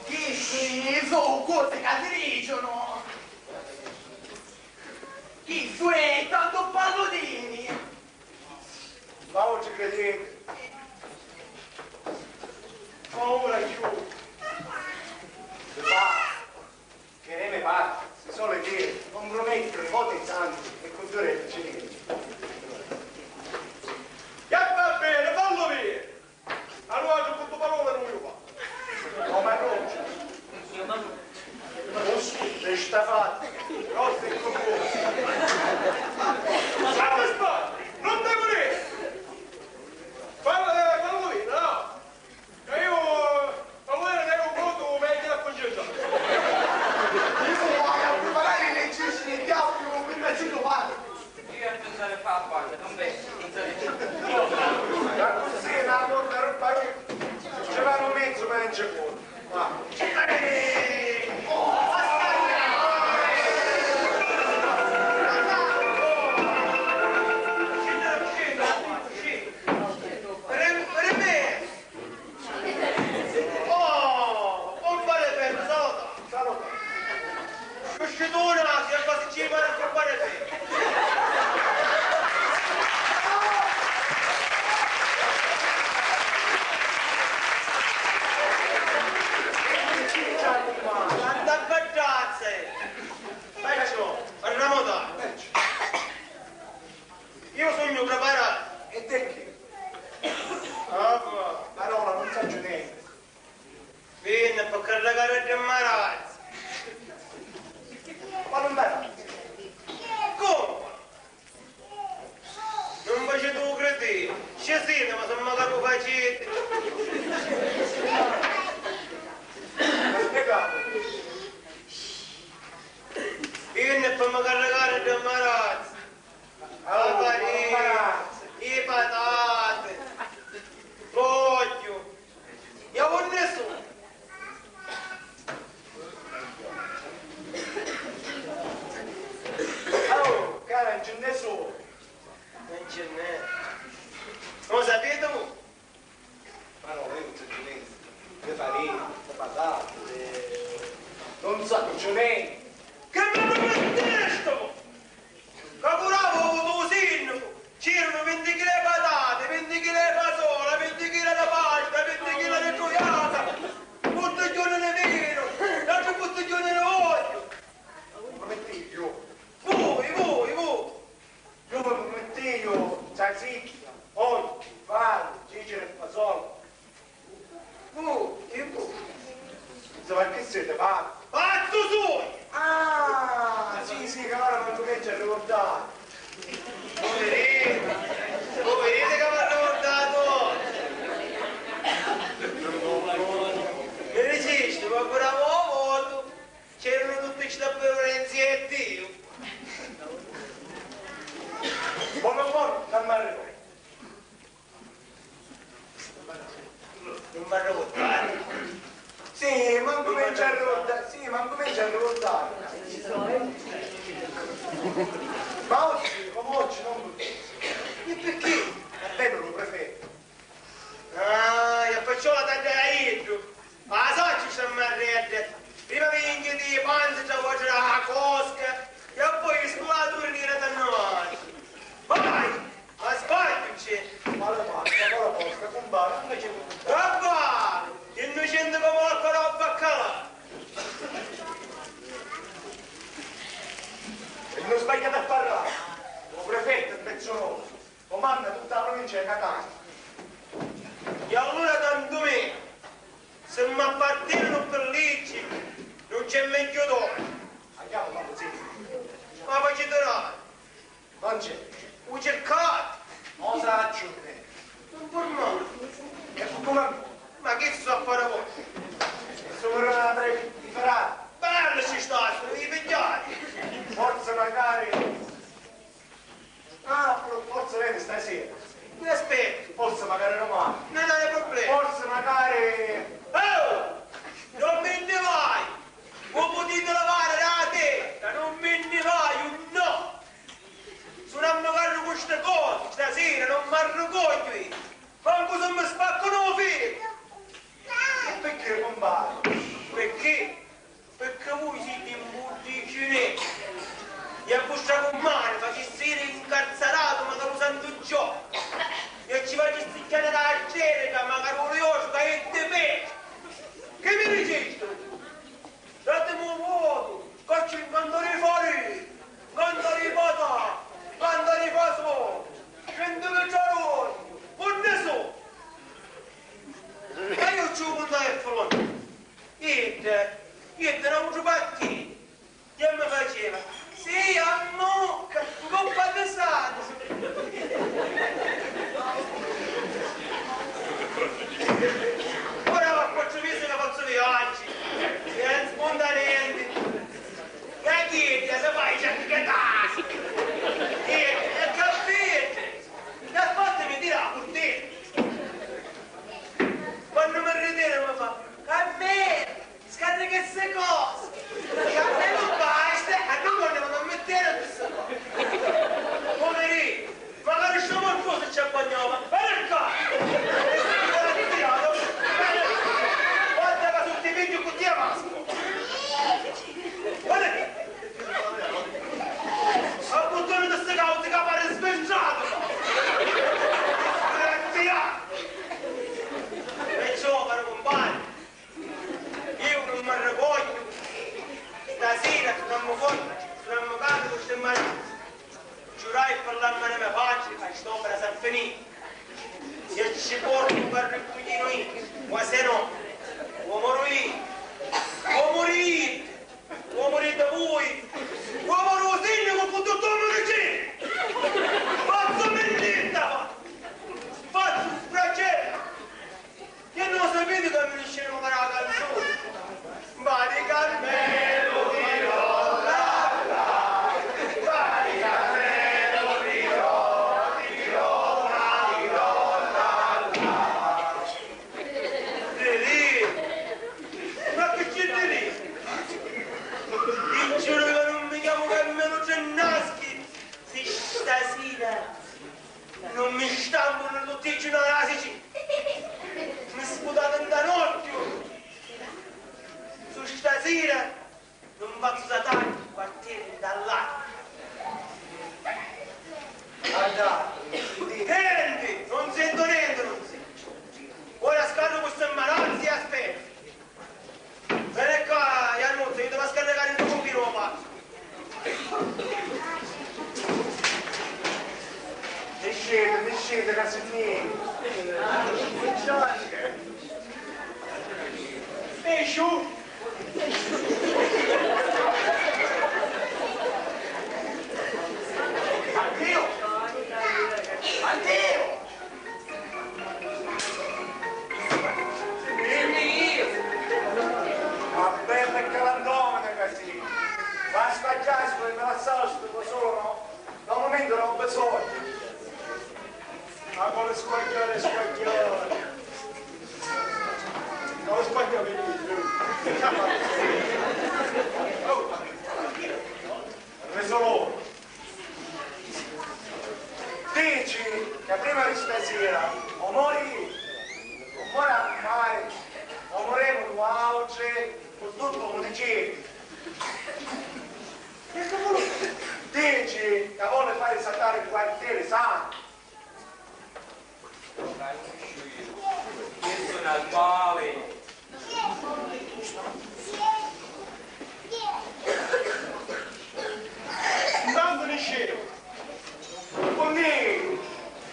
Chi, chi, so cose che si dicono! Chi su è tanto pallutini! Ma voi ci credete? Paura io! Basta! Che ne me pare, si sole dire, compromettere vote tante e con due ci niente. E va bene, fallo vedere! Allora, tu con tu parola non lo fa. No, ma non c'è. Così, resta fatto. Rosso e corposo. Ma che sbagli? Non devo dire. Parla, eh, parla lui, no? E io, ma voi non è un conto, ma è che la concetto. Io vado a preparare le ceci di diavolo, non mi piace domani. Io a pensare fa a parte, non penso, non sarebbe. Ma così è una cosa, roba che ci va un mezzo, ma non c'è conto. Oh, compare Ferro, salota! Salota! Cuscituna, si è quasi ci pare compare Ferro! Tanta battazza! Perciò, parliamo tanto! Io sogno preparato. E de chi? Ah, parola, non saccio niente. Venne per caricare di marazzi. Ma non marazzi? Come? Non facete un cretino. Ci siete, ma se magari lo facete. Ma spiegate. Venne per me caricare di marazzi. Allora, i patate, l'ogghiu, e a unni su? Oh, cara, non ce n'è su. Non ce n'è. Non sapete voi? Ma no, io non sacciu nenti. Di farina, di patate, di... non sacciu nenti. Che mi promettistu? Ca curava u sinnicu, c'eranu vinti chila di patate, vinti chila di fasola, vinti chila di pasta, vinti chila di truiata, buttigghiuni di vinu, l'àutri buttigghiuni di ogghiu. Prometti io. Vui, vui, vui. Io vi promettìu sasicchia, ogghiu, pani, ciciri e fasola. Vui, e vui. Insomma, chi siti, pazzu? Pazzu sugnu! Ah, sì, sì, che ora mi cuminciu a ricurdari. Voi viditi, voi viditi che m'ha ricurdatu oggi. Mi dicisti, ma puru a votu. C'eranu tutti sti beverenzi e Diu. Buono, buono, calmare voi. Non mi arrotare. Sì, ma comincia a rotare. Sì, ma comincia a rotare. Ma oggi, come oggi, non... E perché? È bello, lo prefetto. Ah, e perciò la taddai a iddu. A sacciu sta marredda. Prima vinghiti i panzi tra vuatri a cosca e poi i spulaturi di rata a nuovi. Vai! Ma sbagliu c'è! Quale pasta, quale cosca, cumpari, non c'è... Brava! Innocente come l'acqua da baccalà! E non sbagliate a parlare! Lo prefetto è un pezzo nostro! Comanna tutta la provincia di Catania. E allura tantu menu, si mi appartenunu pi liggi, nun c'è megghiu d'omu. Andiamo, vamos, sì. U circati! Non sacciu. Non purmò. E comu? Ma chi so affari vostri? Sopra la prefettura. Bellu ci sta, vi pigghiati. Forse magari. Ah, forse veni stasera. Mi aspettu. Forse magari domani. Non è problema. Forse magari. Oh! Non mi nni vai! Vu putiti lavari la testa, non mi nni vaiu, no! Si nun mi carru cu sti cosi, stasira non m'arricogghiu io, mancu si mi spaccanu u ficu! E picchì, cumpari? Picchì? Picchì vui siti 'n buddicineddi e a vostra cummari facissi iri 'ncarzaratu macari u santu Giorgiu e ci facissi chianari a cerica macari u liosu ca è di petra! Chi mi dicisti? Datimi un votu, ca c'è un canto di farina, un canto di patata, un canto di fasoli, centu litri d'ogliu, unni su? E io ci lu cuntai a fulanu. Idda, idda n'autru pattinu, e mi faceva, sì, a mucca, 'ncoppa di sangu. Ora va quattru misi ca fazzu viaggi e non spunta nenti. E a chidda si fa i ciacchi che tasi. E, e capite? E a fattimi tirà a curtina. Quannu mi ritira mi fa, Carmela, scarrica sti cosi. Carmela, basta, a nun quannu mi mettiru a sti cosi. Poverina, magari sta mancu si ci abbagnava. Veni ccà! Guarda ca si ti pigghiu cu tia masca. Veni! A buttuni di sti causi ca pari sbirciatu! Disgraziatu! Perciò, caro cumpari, iu nun m'arricogghiu, stasira sunammu fora, sunammu casa cu sti mariti. Giurai pi l'anima di me patri ca st'opera s'ha finita e ci portu un carricuglinu io, o se no, o moru io, o muriti, o muriti vui, o moru u sinnicu cu tuttu u municipio! Fazzu minnitta, fazzu sfracellu! Chi non sapete che mi dicevano che era la canzone? Mari Carmelo di Rolla, Mari Carmelo di Rolla, di Rolla, di Rolla. Di lì? Ma che c'è di lì? Ti giuro che non mi chiamo Carmelo Gennaschi, si stasera non mi stampu nel lutticino della Sicilia. Mi sputate nta n'occhiu! Su stasira non fazzu satani quartieri nta l'altra. Guardate, non sentite. Nenti, non sento niente, non sento. Ora scarru questi marazzi e aspetto. Veni ccà, Iannuzza, io ti vado a scaricare il tuo cumpino, papà. Nisciti, nisciti, ca si nni... Esciu! Addio! Addio! Vabbè, perché l'andò, ma che sì. Basta già, se vuoi me lasciare sto solo, no? Da un momento non ho bisogno. Ma vuole squagliare, squagliare. Non squagliare. Oh. Resolo, dici ca prima di stasira o mori, o mori a mari, o muremu nuautri cu tuttu u municipio. Dici ca voli fari saltari u quartieri sanu. Chistu è un albali. Intanto niscemu. Cunnì,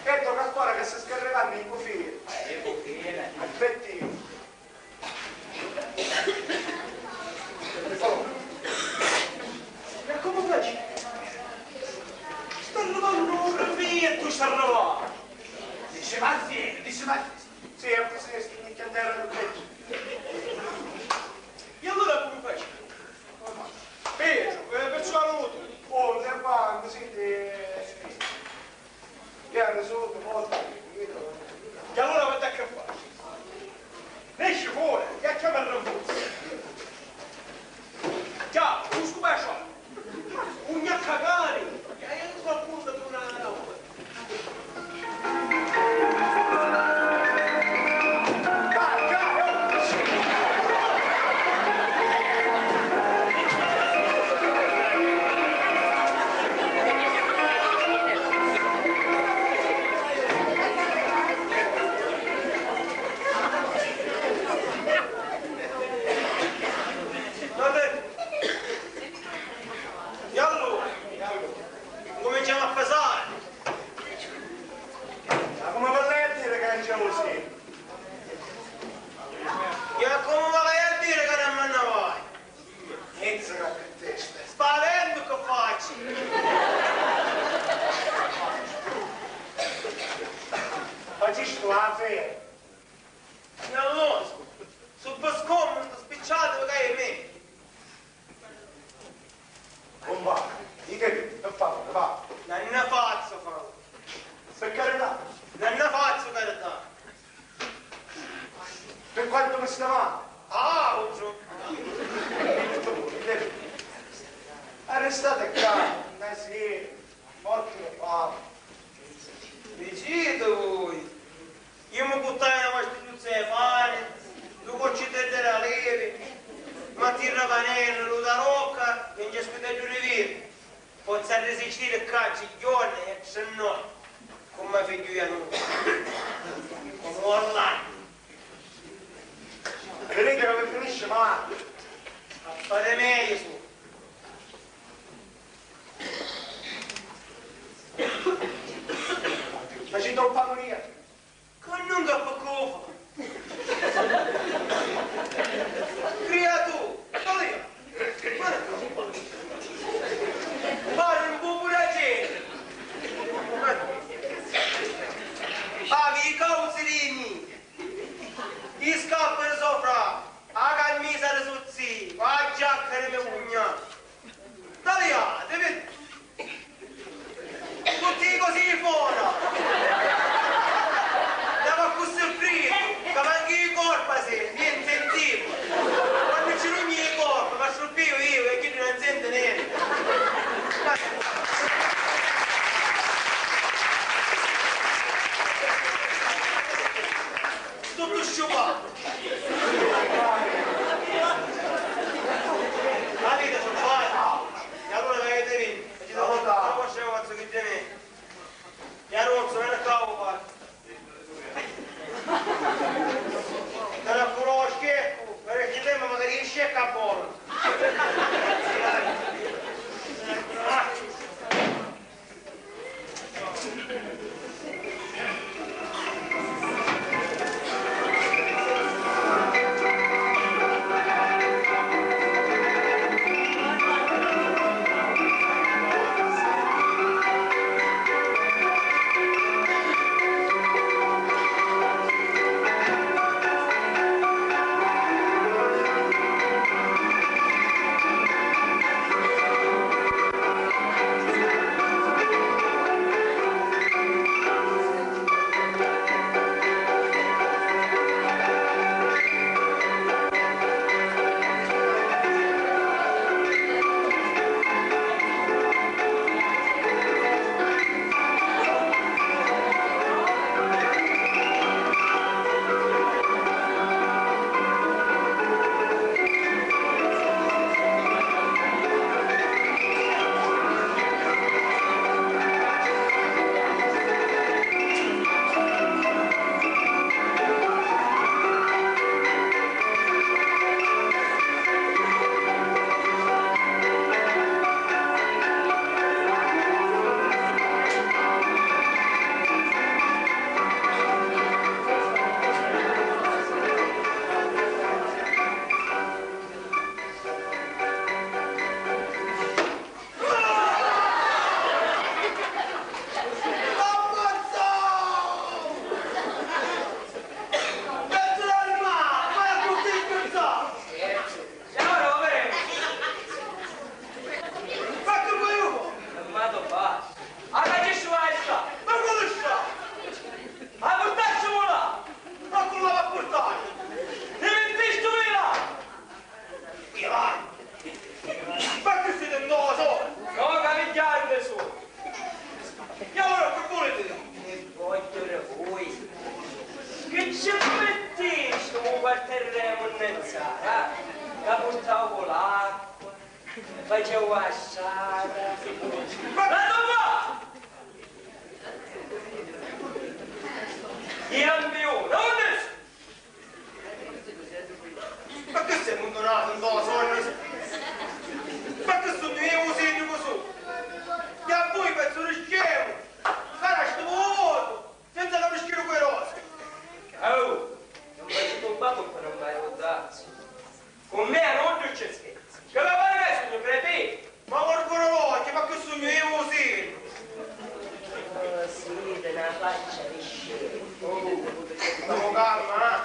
e tocca ancora che si scarricannu i cufini. I cufini? Aspetti. E comu faci? Sta arrivannu S'arrivò. Dici, "Ma sì, dici, ma sì, è così, sti nicchiantera del petto." E allora come faccio? Peggio, eh, perciò allora, oh, se va, così, eh, piano sotto, forte, capito? E allora guarda che faccio. Nesci fuori, e chiama il rinforzo. Già, un scumasciato. Un gnaccacari! E qualcuno ti dona la roba. E allora, cuminciamu a pesari. Ma comu vi l'haiu a diri ca non c'è così? E comu vi l'haiu a diri ca non mi nni vai? Mizzica che testa. Spaventu che faccio. Facistu la fera. E allora, su per scomodu, spicciatevi ca è me. Cumpari, dite, che fa, fa? Non ne faccio favori. Per carità. Non ne faccio carità. Per quanto mi sta male. Ah, uso. Arrestate qua, una sera, morte di fame. Dicite voi. Io mi purtai na vastigliuzza di pani, dui cocciteddi di lieviti, ma tirra panellu, lu tarocca e un ciaspiteddu di vinu. Pozzu arrisistiri ccà tri jorna e tri notti, comu figghiu Janucci, comu Orlando. Viditi ca mi finisci mali. Affari mei su. Faciti un panuria. Ca nun c'appi cu fa. Criatura, Maria, ma pari un pocu da gente. Avi i cauzi di mia, i scarpi di so frati, a cammisa di so ziu, a giacca di me cugnatu. Taliati, vedi? Tutti così fora! pensari, ah, ca purtau cu l'acqua, facevu a strata. Ma tu va! Iambiuna, unni Ma chi semu ndunati nto sonnu? Ma chi sugnu iu u sinnicu su? E a vui pezzu di scemu! Farasti u votu senza capiri schiru cu i rosi! Oh! Non faciti un babbu per non fare un dazzo! Con me a nuddu c'è scherzo! Che mi pare che sugnu cretinu! Ma corcuru l'occhi, ma chi sugnu iu u sinnicu? Oh, siti na faccia di scemu. Oh, stamu calma, eh?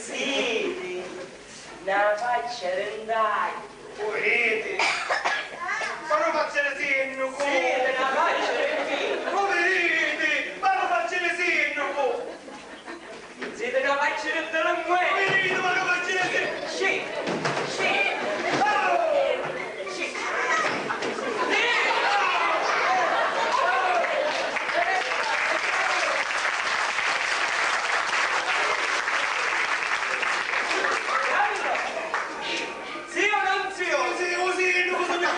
Siti na faccia di ndagnu. Puriti! Ma nu faccia di sinnicu! Siti na faccia di ndagnu. Puriti! Ma nu faccia di sinnicu! Siti capaci di delinquenti! Siti capaci di... Sì! Sì! Sì! Zio o non zio? Sì, u sinnicu, u sinnicu!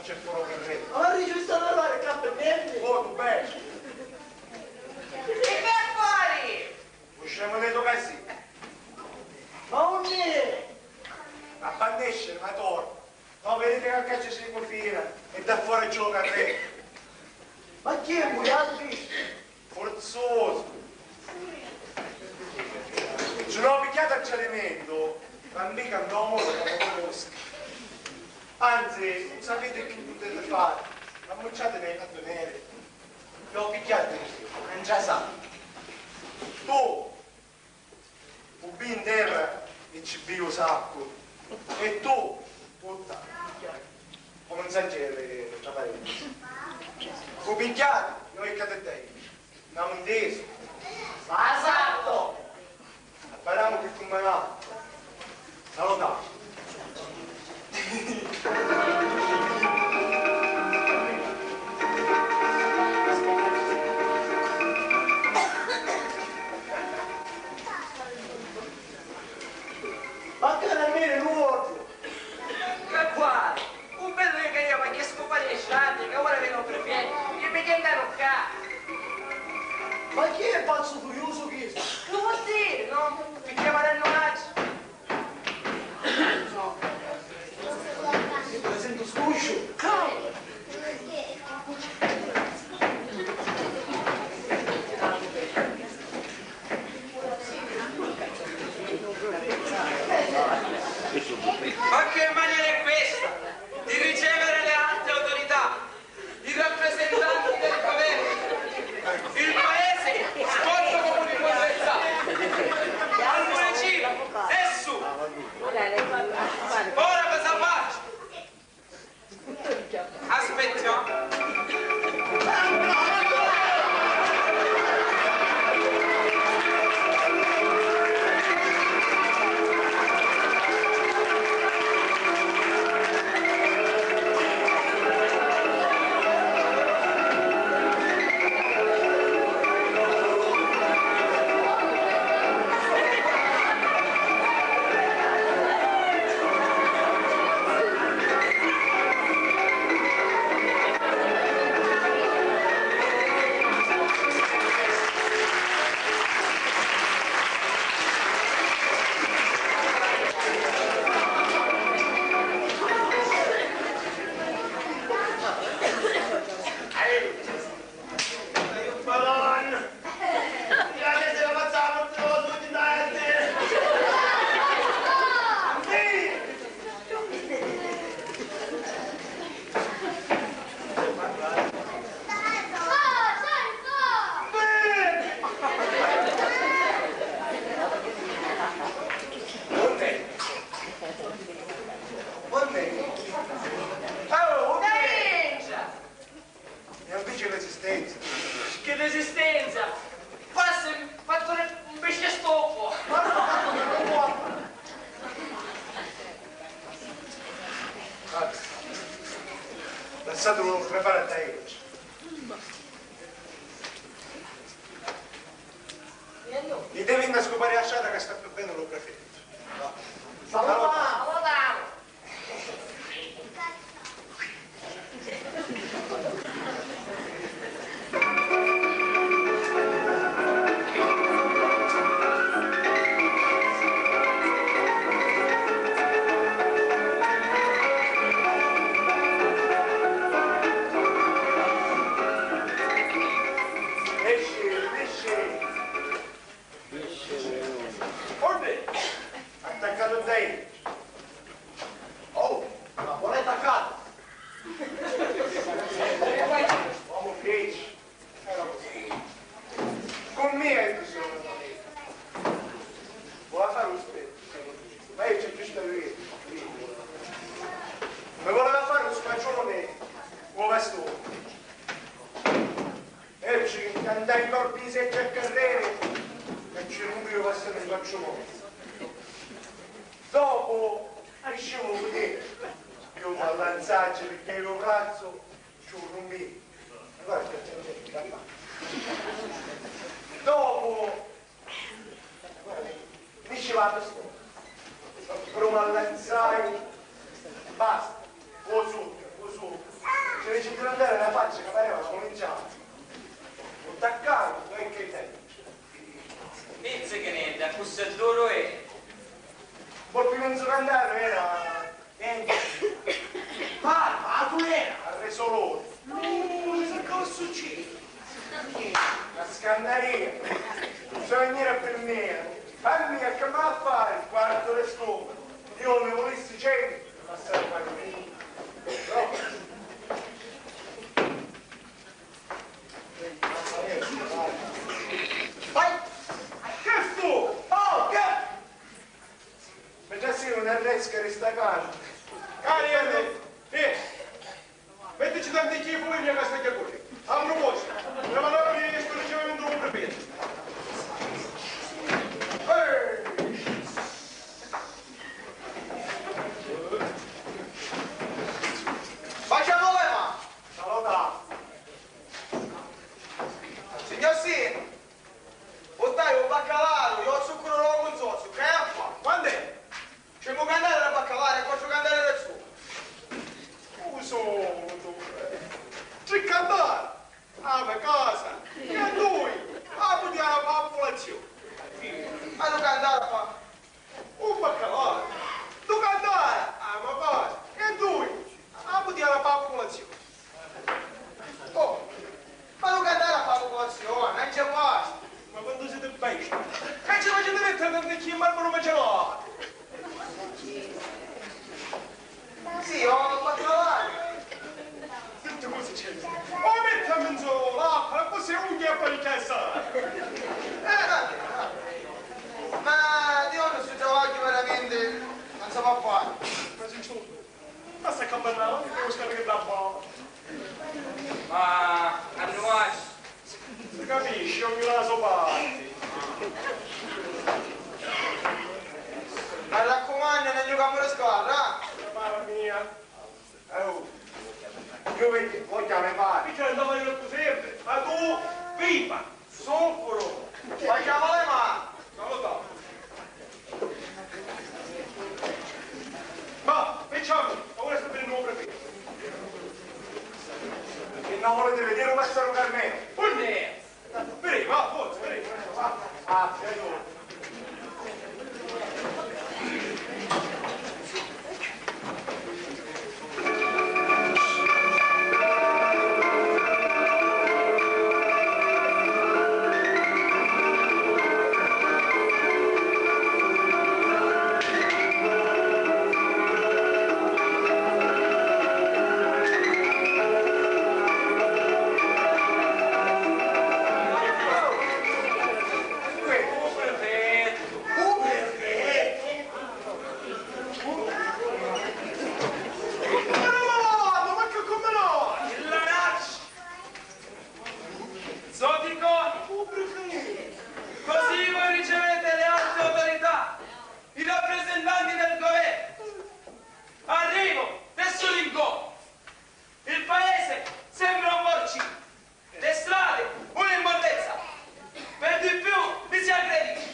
C'è pure un carrettu. Ma dici, sta a lavorari ccà pi nenti? Oh, tu bene. E che fari? Uscemu di tu casì. Ma unni? A bannescere, ma torna. No, viditi ca ccà ci si cufina e da fora c'è un carrettu. Ma chi è, muiatu chistu? Forzusu! Ci l'ho pigghiatu a tradimentu, ma mica ndo modo ca mi conosci. Anzi, non sapete che potete fare, ammucciatemi a tenere. L'ho pigghiatu io, non già sa. Tu, u bi in terra e ci bi u saccu. E tu, putta, come un sancere, traparenti. U pigghiati, noi che te dai. Andiamo inteso? Esatto! Appariamo che combinamo. Salutiamo. Ma che nemmeno l'uoglio! Che vuoi? U bellu è che io mi chiesto compagnia sciati, che ora veni u prefettu, che mi chiamano ccà. Ma chi è pazzu furioso chistu? Che vuol dire, no? Ti chiama del noraggio. Mi presento scuscio. Ma che maniera è questa di ricevere le alte autorità, i rappresentanti del governo? Il paese sporco come un immondezzà. Allora, Ciro, e su! Ora cosa faccio? Aspetta. E invece l'esistenza. Che l'esistenza? Passa, fatto un pesce stoppo. Guarda, lassatelo preparare da io. Mi devi andare a scopare la strada che sta più bene lo prefetto. Salutiamo! Esci, esci! Ordine! Attaccato dentro! Oh, ma vuole attaccare? Uomo fece. Con me hai bisogno, vuoi fare un spetto? Ma io c'è giusto lui. Mi voleva fare un spagione con bastone. E ci andai in corpi secchi a carrere e ci rumpi i bastoni in faccio morto. Dopo, diciamo così, io mi allanzacci perché ero un razzo. Ci un rumbì. Guarda che c'è gente che fa. Dopo, guarda, mi ci vado sto. Prima allenzai, basta. O sotto, o sotto. Sentivu andari na faccia ca pareva na mulingiana. Lu taccaru, e che tempu. Pizzichi nenti, accussì duru è. Borpi menzu candaru era nenti. Parma, a tu era. Arresolore. Uh, che cosa succede? La scandaria. Bisogna venire a per me. Fammi che mi fa fare il quarto di scopa. Io ne volessi cento, ma sai fare me. Però Vai! Che fu? Oh, che? Mi trasì un arresca di sta carne. Cari, eh, eh, mettici tanti chi pure mia casta che corre. A proposito, la manovra di sto ricevimento un prefetto. Ehi! Facciamo leva! Salutà! Signor sì, purtai un baccalaru, io zucchero lo consorzio, che è acqua? Quant'è? C'è un candale da baccalare e quattro candele da zucchero. Uso, tre candele, a me casa, e a due, a putia la popolazione. Ma tu candale fa? Un baccalà, tu cantare a me cosa e dui, a putia la popolazione. Oh, ma tu cantare a popolazione, non c'è basta. Ma quanto siete bestie! E ci facete mettere tanto chi in marmo non mangiano? Sì, ho quattro anni. Senti, cosa c'è? O mettiamo in solo l'acqua, così un che apparecchia e sa. Eh, vabbè, vabbè. Ma di oggi sto travaggio veramente non si può fare. Ma si ciò, ma sta campanella, devo stare che da buono. Ma a nuaci. Si capisci, ognuno la so parti. Mi raccumannu, non giucamu di squadra, eh? Mamma mia. Oh. Io vedi, voi chiami male. Io andavo a dire sempre, ma tu, viva! Zucchero! Facciamo le mani! Non lo so. Ma, perciò, ma vuole sapere il nuovo prefetto? E non volete vedere un massaro Carmelo? Buongiorno! Prego, va, forza, prego, prego, va. Ah, prego. Zotico, così voi ricevete le alte autorità, i rappresentanti del governo. Arrivo, nessun incontro. Il paese sembra un porcino. Le strade, un'immondezza. Per di più, mi si aggredisce.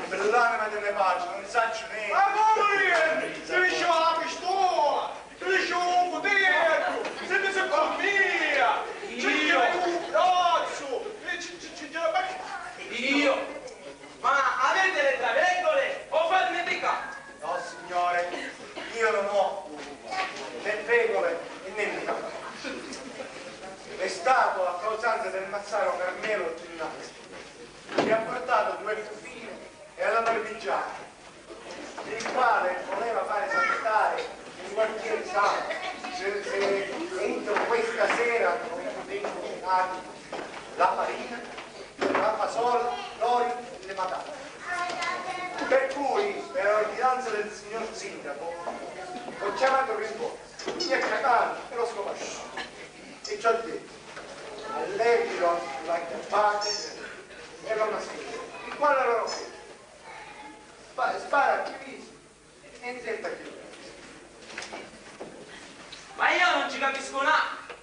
Per l'anima di me pace, non saccio niente. Ma come niente? Ti diceva la pistola, ti diceva un cutiello, se mi si con mia, ci gira un braccio, e ci, ci, ci gira... Io? Ma avete le traveggole o farmi picà? No, signore, io non ho né pecore e né micca. È stato a causanza del massaro Carmelo Ginnasio che ha portato due fufine e alla parmigiana, il quale voleva fare saltare in quartiere sano se, se entro questa sera non vengono dati la farina, la fasola, l'olio e le patate. Per cui, per ordinanza del signor sindaco, ho chiamato il rinforzo, mi è capace e l'ho scoperto. E ci ho detto, allegri lo acchiappate e lo maschere. Il quale l'aveva fatto? Spa-, spara a chi visi e intenta a chi visi. Ma io non ci capisco un altro.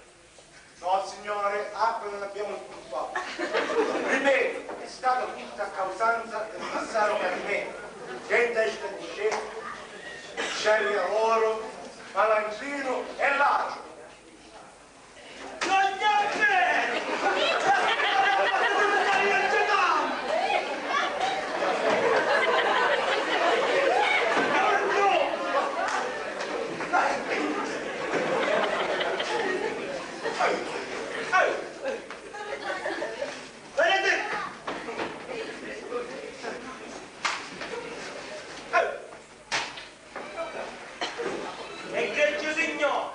No, signore, acqua non abbiamo spruzzata. Ripeto, è stato tutto a causanza del massaro Carmelo, che in testa di scemo Eri oro, palantrinu e ladru. Non è vero! Egreggiu signori,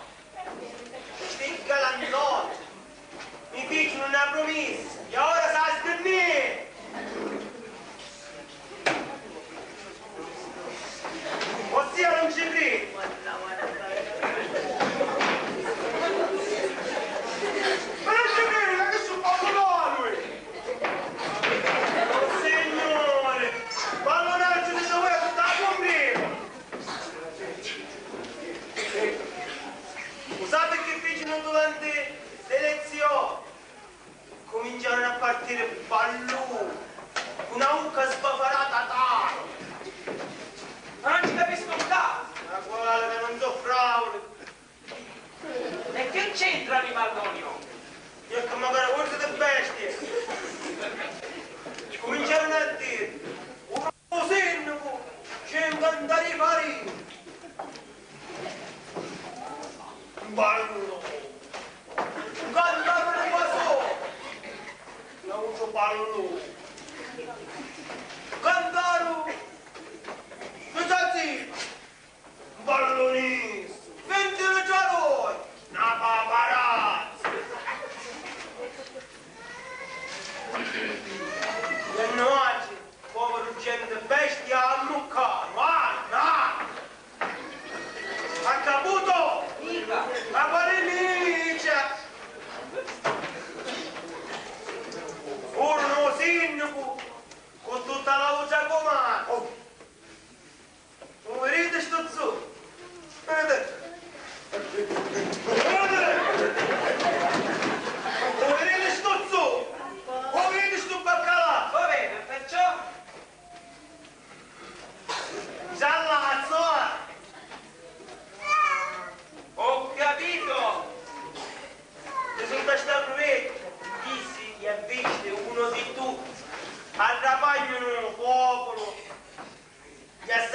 sti galannotti mi ficinu na prumissa e ora s'ha sgirnì! Ossia non ci cridi! Ma non ci cridi, ma che su poco noi! Signore, pallonacciu di due tutta la cumbrina! Usate che ficinu durante le lezioni? Cuminciarono a partire balloni, cu na ucca sbafarata taro. Ma non ci capisco un cazzo! Ma quale che non so fraule! E che c'entrano i balloni? Io che magari guardo di bestie! Cuminciarono a dire: "Ora u sindacu ci incantari fari un ballu, un cantaru di guasò, l'autu ballu, un cantaru di zazina, un ballu nistu, vinti litri d'ogghiu, na paparazzi." E nuatri, povaru genti, bestia ammuccari, vai, vai! Ha caputu? Ma quali micia? Furono u sindacu cu tutta l'autra comanda. U viditi stu zu? Viditi? U viditi stu zu? U viditi stu baccalà? U vidu, perciò? Già l'azzu, eh! Ho capito! Risulta sta pruvetta, dissi e visti uno di tutti, arrapagnano u popolo, e